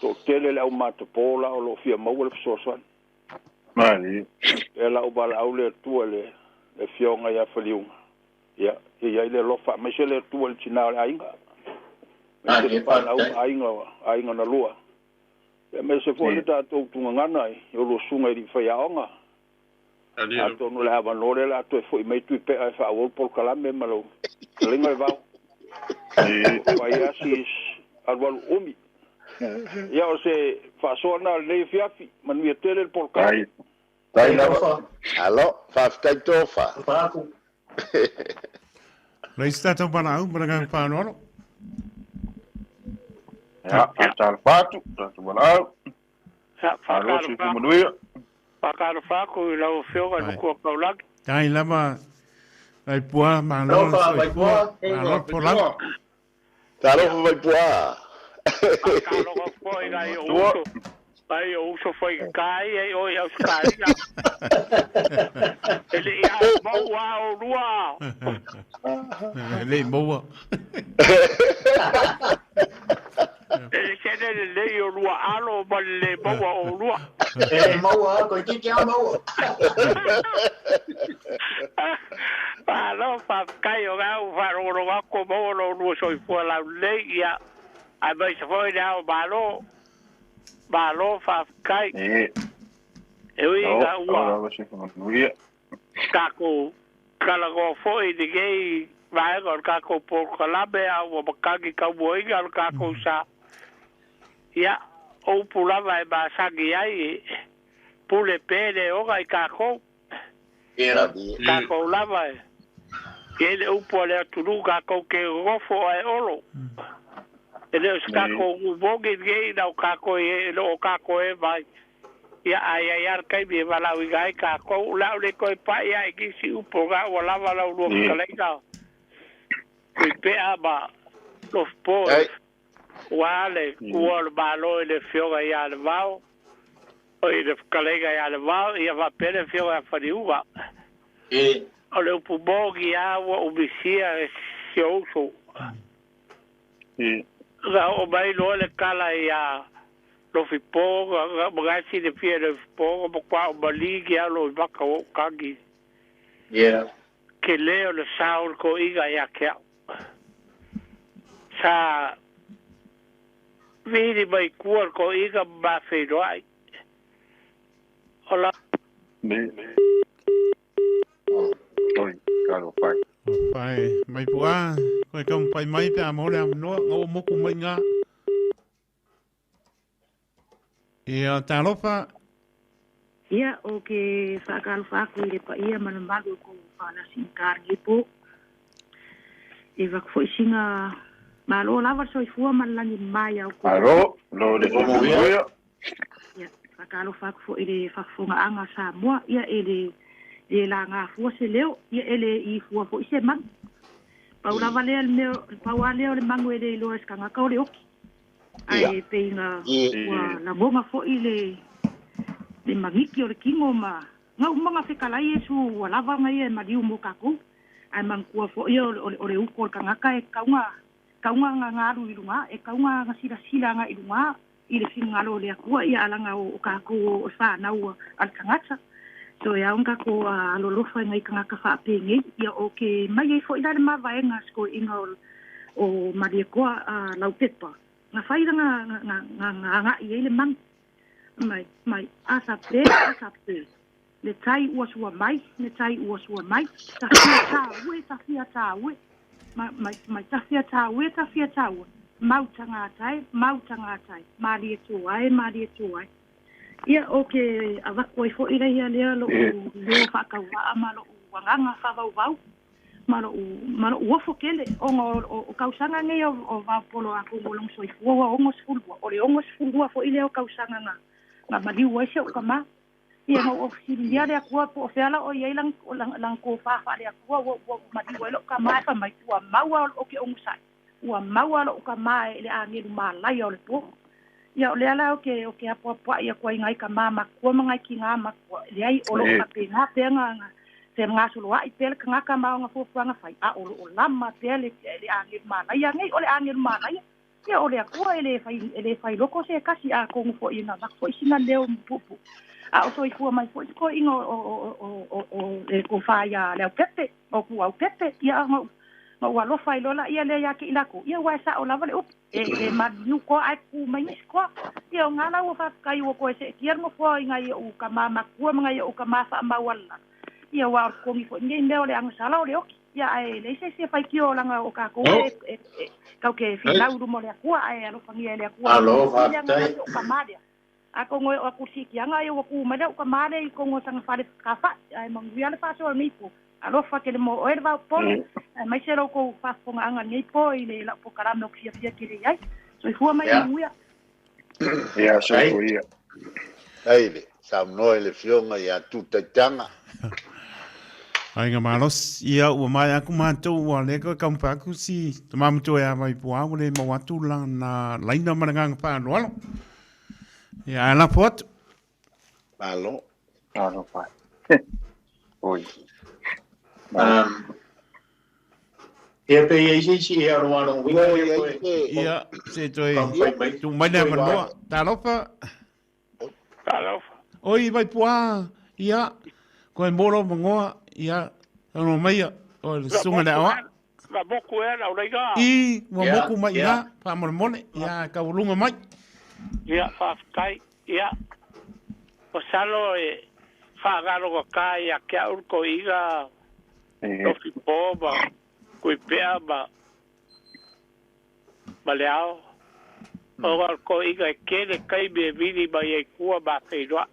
Toatele le aumatapo la o lo o fia maua le fesoasoani. Lea la ua valaau le Atua i le afioga ia Faliuga. Ia, ia i ai le alofa, aemaise le Atua i le tina o le aiga. Aemaise le fanau ma aiga, aiga na lua. Ia, aemaise foi le tatou tugagana i oulua susuga i alii faiaoga. Atonu o le avanoa lea o le a toe foi mai Tuipea e faaauau le polokalame ma lau fetalaiga le Vao. Fai asi alualu umi. Ia, o se faasoa lena o lenei afiafi. Manuia tele le polokalame. Tai lava. Alo, faafetai Tofa. Leai se tatou valaau ma le agaga faaaloalo. Ia, faatalofa atu, tatou valaau. Malo soifua manuia. Faatalofa atu i lau Afioga i le Matua Taulagi. Tai lava, Vaipua, malo le soifua, malo le folau. Talofa Vaipua. Faatalofa foi i nai ou uso, nai ou uso faigata ia i o i Ausetalia. E le i maua a oulua. E le i maua. E le tele lelei o lua alo ma le le maua o oulua. E le maua a, toeitiiti lava maua. Malo faafetai o lea ua faalogologo atu ua maua lo oulua soifua laulelei, ia aemaise foi le Ao Malo. Malo faafetai. E ui ina ua tatou talanoa foi i lenei vaega o le tatou polokalame a ua matagi taumuaina le tatou sa. Ia, o upu lava e masani ai, Pule pē le oga i kākou. Kākou lava e i le upu a le atunuu kākou ke gogofo ae olo. E le o se kākou umogi lenei na o kākou e le o kākou e mai. Ia ai ai ar kai me walau i gai kākou. La o le koe pai ai ki si upu ga ua lava lau lua fetalaiga. Kui pea ma lofi Ua le kua o le Malo i le Afioga ia Levao, o i le fetalaiga ia Levao, ia faapea le Afioga ia Faliuga. O le upu mogi lava ua ou misia e si ou uso. Na oo mai loa le tala ia Lofipo, na magae silafia e Lofipo, na matua ou maligi lava lou maka ua ou tagi. Tele o le sao o le toeaina ia te au. Sa vili mai tua le toeaina ma ma feiloai. O la. Pai mai pua, koe kau pai mai pe a mo le amanoa, ngā o moku mai ngā. Ia, talofa. Ia, o ke whaakalofa aku i le paia ma le mamalu o kou faalasi i ka po. E vaku foi singa malo lava le soifua ma le lagi mai au ko. Alo, lo le soifua. Ia, whaakalofa aku foi i le faafofoga Samoa, ia e le la ngā fua se leo, ia e le i fua foi se mangu. Pau lava lea le mea, pau a lea o le mangu e le iloa e se kangaka o le oki. Ai peinga ua lagoga foi le magiki o le kino ma ngau manga fekalai e su ua lava ngai e maliu mo kākou. Ai manatua foi o le uko o le kangaka e kaunga kaunga nga ngalu i luga e kaunga nga silasila nga i luga i le finagalo o le Atua ia alaga o kākou o whānau a le tagata. So e au kākou alolofa i ngai kangaka whaapenei ia o ke mai ai foi la le mavaega sikoiʻiga o Maliekoa Laupepa. Nga whai nga nga nga nga nga i le mang mai mai asa pe asa pe le tai ua sua mai le tai ua sua mai tafia tā ue tafia tā ue mai mai mai tafia tā ue tafia tā ue mauta ngā tai mauta ngā tai malie tō ai malie tō ai ia o ke avaku ai foi lea lea lo leo whakauaa ma lo wanganga whavauvau ma lo uofo kele o o kausanga nei o vapolo a ko long soifua ua ongo sefulua o le ongo sefulua foi lea o kausanga nga nga maliu ai se o kama ia no o fililia le akua po o feala o iai lang lang ko fa fa le akua ua maliu ai lo kama e fa mai ua maua o ke ongo sai ua maua lo kama e le angelu malai o le po ia o le ala o ke apoapoa ia kua ingai ka mama kua mangai ki ngā makua le ai o lo ka pe ngā pe ngā te ngā solo ai pele ka ngā kama o ngā fuafuaga fai a o lo lama pele le angelu malaia nei o le angelu malaia ia o le akua e le fai loko se kasi a kongu fo ina na fo sina leo pupu a o soifua mai fo ko inga o le ko fa ia le pepe o ku au pepe ia ngo ua lofa i lola ia le ia ki ilako ia ua sa o lava le upu e ma niu ko ai ku mai ni ko ia o ngala ua fa kai ua ko se kia mo fo inga ia u ka mama kua manga ia u ka ma fa mawala ia ua ko mi fo ni mea o le angasala o le oki ia ai le se se fai kio langa o ka ko e kau ke finau rumo le akua ai alofangia le akua alo fa tai o ka male a ko ngoi o ku siki anga ia ku male o ka male i ko ngo sanga fale ka fa ai manguia le fa so ni po alofa ke le mo o va polo mai se ro ko fa fonga anga ni po i le la po karame o fia fia ke le ai so i fua mai nguia ia so ia ai le sa no le fionga ia tu taitanga Ai ngā malos, ia ua mai aku mātou ua le koe kaumpa aku si te māmutu e a mai pua ua le mau atu la na laina ma le nganga whaaloalo. Ia ai lapo atu. Malo. Malo pai. Oi. Ia pe ia isi isi ia roa rongo winga ia koe. Ia, se toi tu mai nea manoa. Talofa. Talofa. Oi mai pua, ia, koe moro mangoa, ia, ano mai o le sunga le awa. La moku e la uleiga. I, ua moku mai ia, whaamoremore, ia, ka ulunga mai. Ia, whaafkai, ia. O salo e whaagaloga ka ia kia urko iga, lofi po ma, kui pea ma, ma le ao. O ko iga e kele kai me vili mai e kua ma whenua.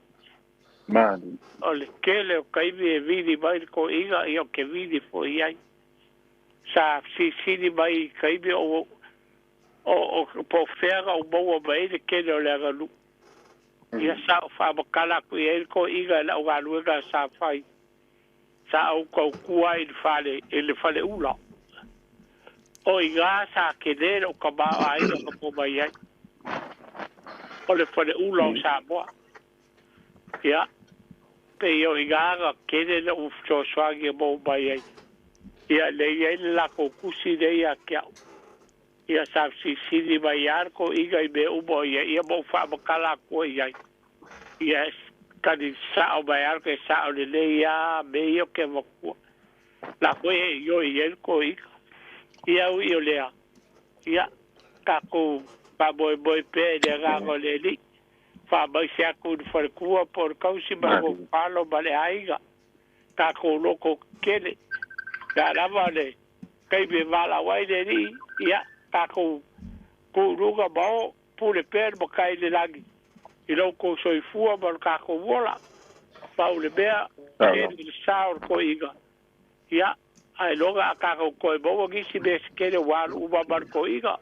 O le tele o taimi e vili mai le toeaina, ia ou te vili foi i ai. Sa fesilisili mai i taimi o o po o fea na ou maua mai ai le tele o le aganuu. Ia sa ou faamatala atu i ai le toeaina i lau galuega sa fai. Sa ou tautua ai i le fale i le faleula. O i ina sa tele lou tamaoaiga na maua mai ai. O le faleula o Samoa. Ia, pei o i ina na tele lou fesoasoani e maua mai ai. Ia, lea e i ai le latou tusi lea ia te au. Ia, sa fesilisili mai lava le toeaina i mea uma o i ai, ia ma ou faamatala atu ai i ai. Ia, tali sao mai lava ke sao lelei lava mea ia ou te avatua. La foi e ioe i ai le toeaina. Ia, ui o lea, ia, tatou faamoemoe pea i le agaga o le Alii. Faamaise atu i le faletua po o le tausi ma le mofalo ma le aiga. Tatou loto tetele. O le a lava le taimi e valaau ai le Alii, ia, tatou tu i luga ma o, pule pea le matai i le lagi i lo outou soifua ma lo tatou ola. Pau le mea, tele le sa o le toeaina, ia, ailoga a tatou toe maua nisi mea se tele ua alu uma ma le toeaina.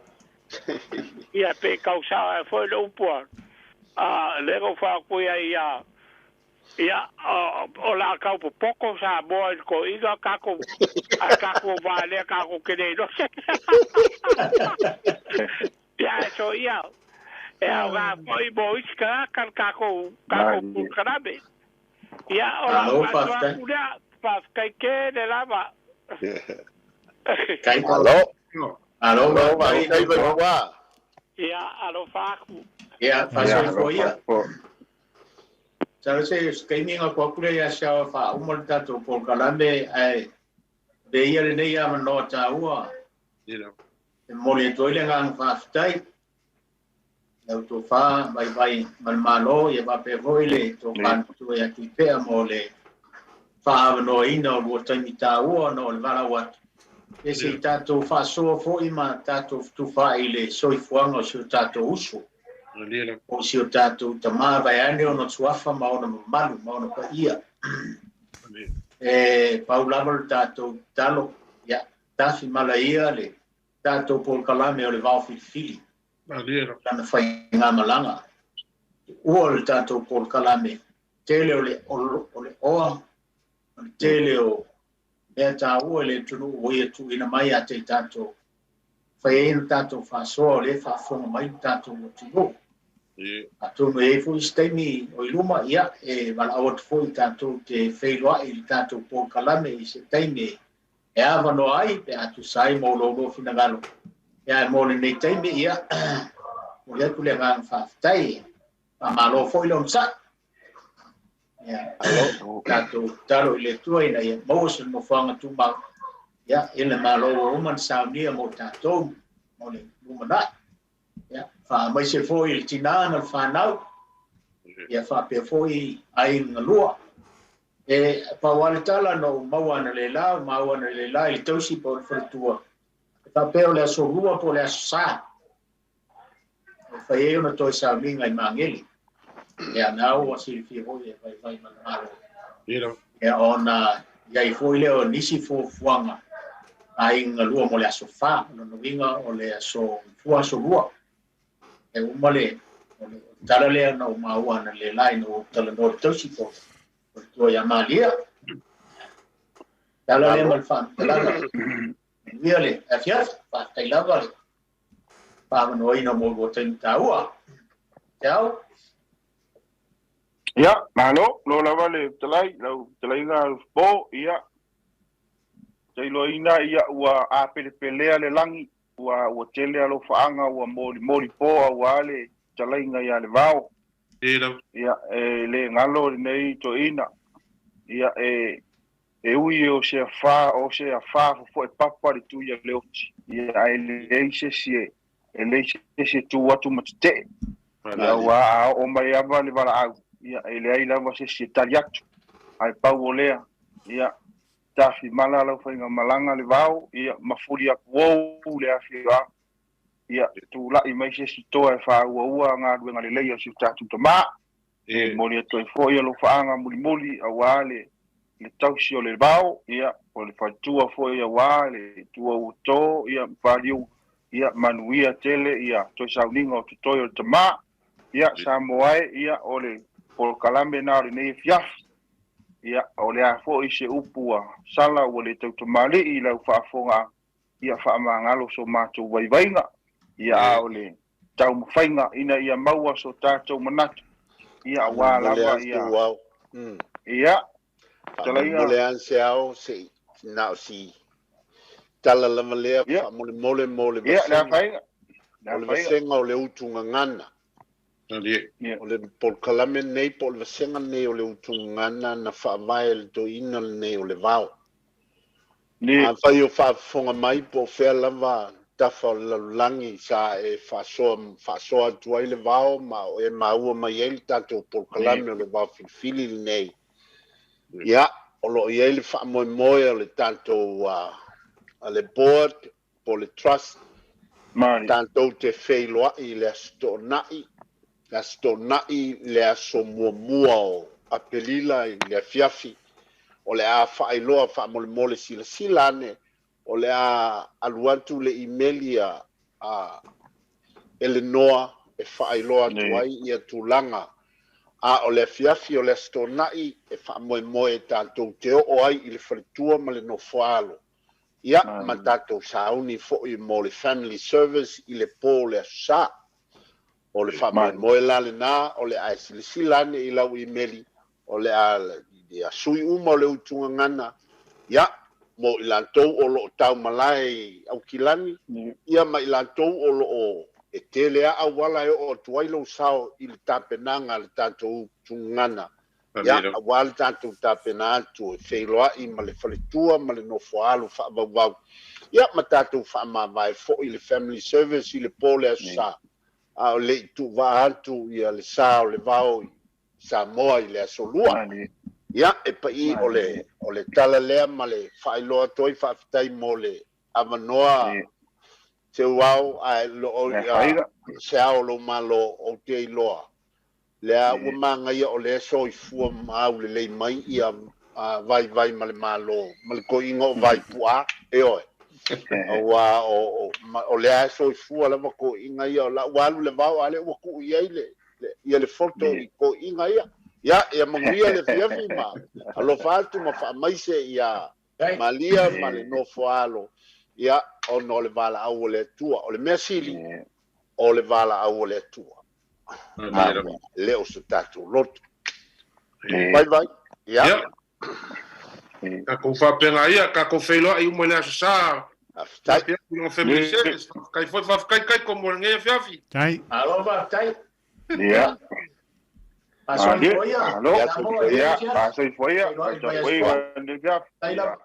Ia, pe tau sao ai foi le upu a lea na ou faaatu ai ia Ia, o le a tau popoto Samoa i le toeaina tatou, ae tatou va lea tatou te le iloa se. Ia, ae soia, e aoga foi mo isi tagata le tatou, tatou polokalame. Ia, o lau faasoa atu lea, faafetai tele lava. Malo. Malo, faafetai Vaipua. Ia, alofa atu. Ia, faasoifua ia. Masalo se taimi ona tuu atu lea ia Siao e faauma le tatou polokalame ae avea ia lenei avanoa taua e momoli atu ai le agaga faafetai i lau tofa vaivai ma le Malo ia faapea foi le tofa matua ia Tuipea mo le faaavanoaina o lua taimi taua ona o le valaau atu ia se i tatou faasoa foi ma tatou fetufaai i le soifuaga o si o tatou uso. O si o tatou tama vaeane ona suafa ma ona mamalu ma ona paia. E pau lava le tatou tatalo, ia, tafi malaia le tatou polokalame o le vao filifili. Lana faigamalaga. Tuua le tatou polokalame, tele o le, o le oa, o le tele o mea taua i le atunuu ua ia tuuina mai ia te i tatou. Fai ai le tatou faasoa o lea e faafofoga mai le tatou atunuu. Atonu e i ai foi se taimi o i luma, ia, e valaau atu foi tatou te feiloai i le tatou polokalame i se taimi e avanoa ai pe a tusa ai ma o lo oulua finagalo. Ia, ae mo lenei taimi, ia, momoli atu le agaga faafetai. Faamalo foi le onosai. Ia, tatou tatalo i le Atua ina ia maua se nofoaga tumau, ia, i le Malo ua uma ona saunia mo tatou mo le lumanai. Ia, faamaise foi i le tinā ma le fanau, ia faapea foi aiga galua. E pau lava le tala na ou maua analeila, ou maua analeila i le tausi po o le faletua, e faapea o le aso Lua po o le aso Sa, E fai ai ona toe sauniga i Magele. Ia, na ua silafia foi e vaivai ma le Malo. Ia, ona i ai foi lea o nisi fuafuaga a aiga galua mo le aso Fa. O lona uiga o le aso Gafua aso Lua. E uma le, o le tala lea na ou maua analeila ina ua ou talanoa i le tausi po o le tua ia Malia. Tala lea ma le faamatalaga. Manuia le afiafi, faafetai lava le faaavanoaina mo lua taimi taua. Te ao? Ia, malo, lo lava le fetalai, lau fetalaiga Alofapo, ia, tailoaina ia ua apelepelea le lagi, ua, ua tele alofaaga ua molimoli po auā le fetalaiga ia Levao. Ia, e le galo lenei toeaina, ia, e, E ui o se afā, o se afā fofoe papa le tui a Leoti, ia ae leai se isi e, e leai se isi e tu atu ma tetee. Ia auā a oo mai lava le valaau, ia e leai lava se isi e tali atu. Ae pau o lea, ia tafimala lau faigamalaga le vao, ia mafuli apuou le afioaga, ia tulai mai se isi toa e faaauaua galuega lelei a si o tatou tama. E momoli atu ai foi alofaaga mulimuli auā le le tausi o le vao, ia, o le faletua foi auā le tua ua to, ia, ma Paliu, ia, manuia tele, ia, toe sauniga o totoe o le tamā. Ia, Samoa e, ia, o le polokalame na o lenei afiafi. Ia, o le a foi se upu ua sala ua le tautamalii i lau faafofogaaga, ia faamagalo so matou vaivaiga, ia a o le taumafaiga ina ia maua so tatou manatu, ia aua lava ia, ia, fetalaiga. Faamolemole a se ao se i na o si tala lava lea faamolemole mo le vasega, o le vasega o le utu gagana. O le polokalame lenei po o le vasega lenei o le utu gagana na faavae e le toeaina lenei o le Vao. Afai o faafofoga mai po o fea lava tafa o le lalolagi sa e faasoa faasoa atu ai le Vao ma o e maua mai ai le tatou polokalame o le Vao Filifili lenei, ia, o lo o i ai le faamoemoe o le tatou a le board po o le trust tatou te feiloai i le Aso Toonai, le Aso Toonai le aso muamua o Aperila i le afiafi, o le a faailoa faamolemole silasila ane, o le a alu atu le imeli a a Elenoa e faailoa atu ai ia tulaga, a o le afiafi o le Aso Toonai e faamoemoe tatou te oo ai i le faletua ma le nofoaalo. Ia, ma tatou sauni foi mo le family service i le po o le Aso Sa. O le faamoemoe la lena, o le a e silasila ane i lau imeli, o le a ia sui uma o le Utu Gagana, ia, mo i latou o lo o taumalae i Aukilani, ia ma i latou o lo o e tele a auala e oo atu ai lou sao i le tapenaga a le tatou Utu Gagana. Ia, aua le tatou tapena atu e feiloai ma le faletua ma le nofoaalo faavauvau, ia ma tatou faamavae foi le family service i le po o le Aso Sa, a o le i tuuvaa atu ia le sa o le vao i Samoa i le Aso Lua. Ia, e pa'i o le, o le tala lea ma le faailoa atu ai faafetai mo le avanoa Seuao, ae lo o ia se ao o lou Malo ou te iloa Lea ua magaia o lea soifua ma aulelei mai ia vaivai ma le Malo ma le toeaina o Vaipu'a, ioe. Aua o, o lea e soifua lava toeaina ia, o la ua alu le vao a lea ua tuu i ai le, ia le foto i toeaina ia. Ia, ia manuia le afiafi ma alofa atu ma faamaise ia Malia ma le nofoaalo, ia, ona o le valaau o le Atua. O le mea sili, o le valaau o le Atua. Ua le o so tatou loto. Vai vai. Ia. Ia. Tatou faapena ia, tatou feiloai uma i le Aso Sa. Faafetai. Luga Family Service. Faafetai foi, faafetai Kaiko mo lenei afiafi. Tai. Malo faafetai. Ia. Masoifoia. Malo. Ia, masoifoia. Masoifoia.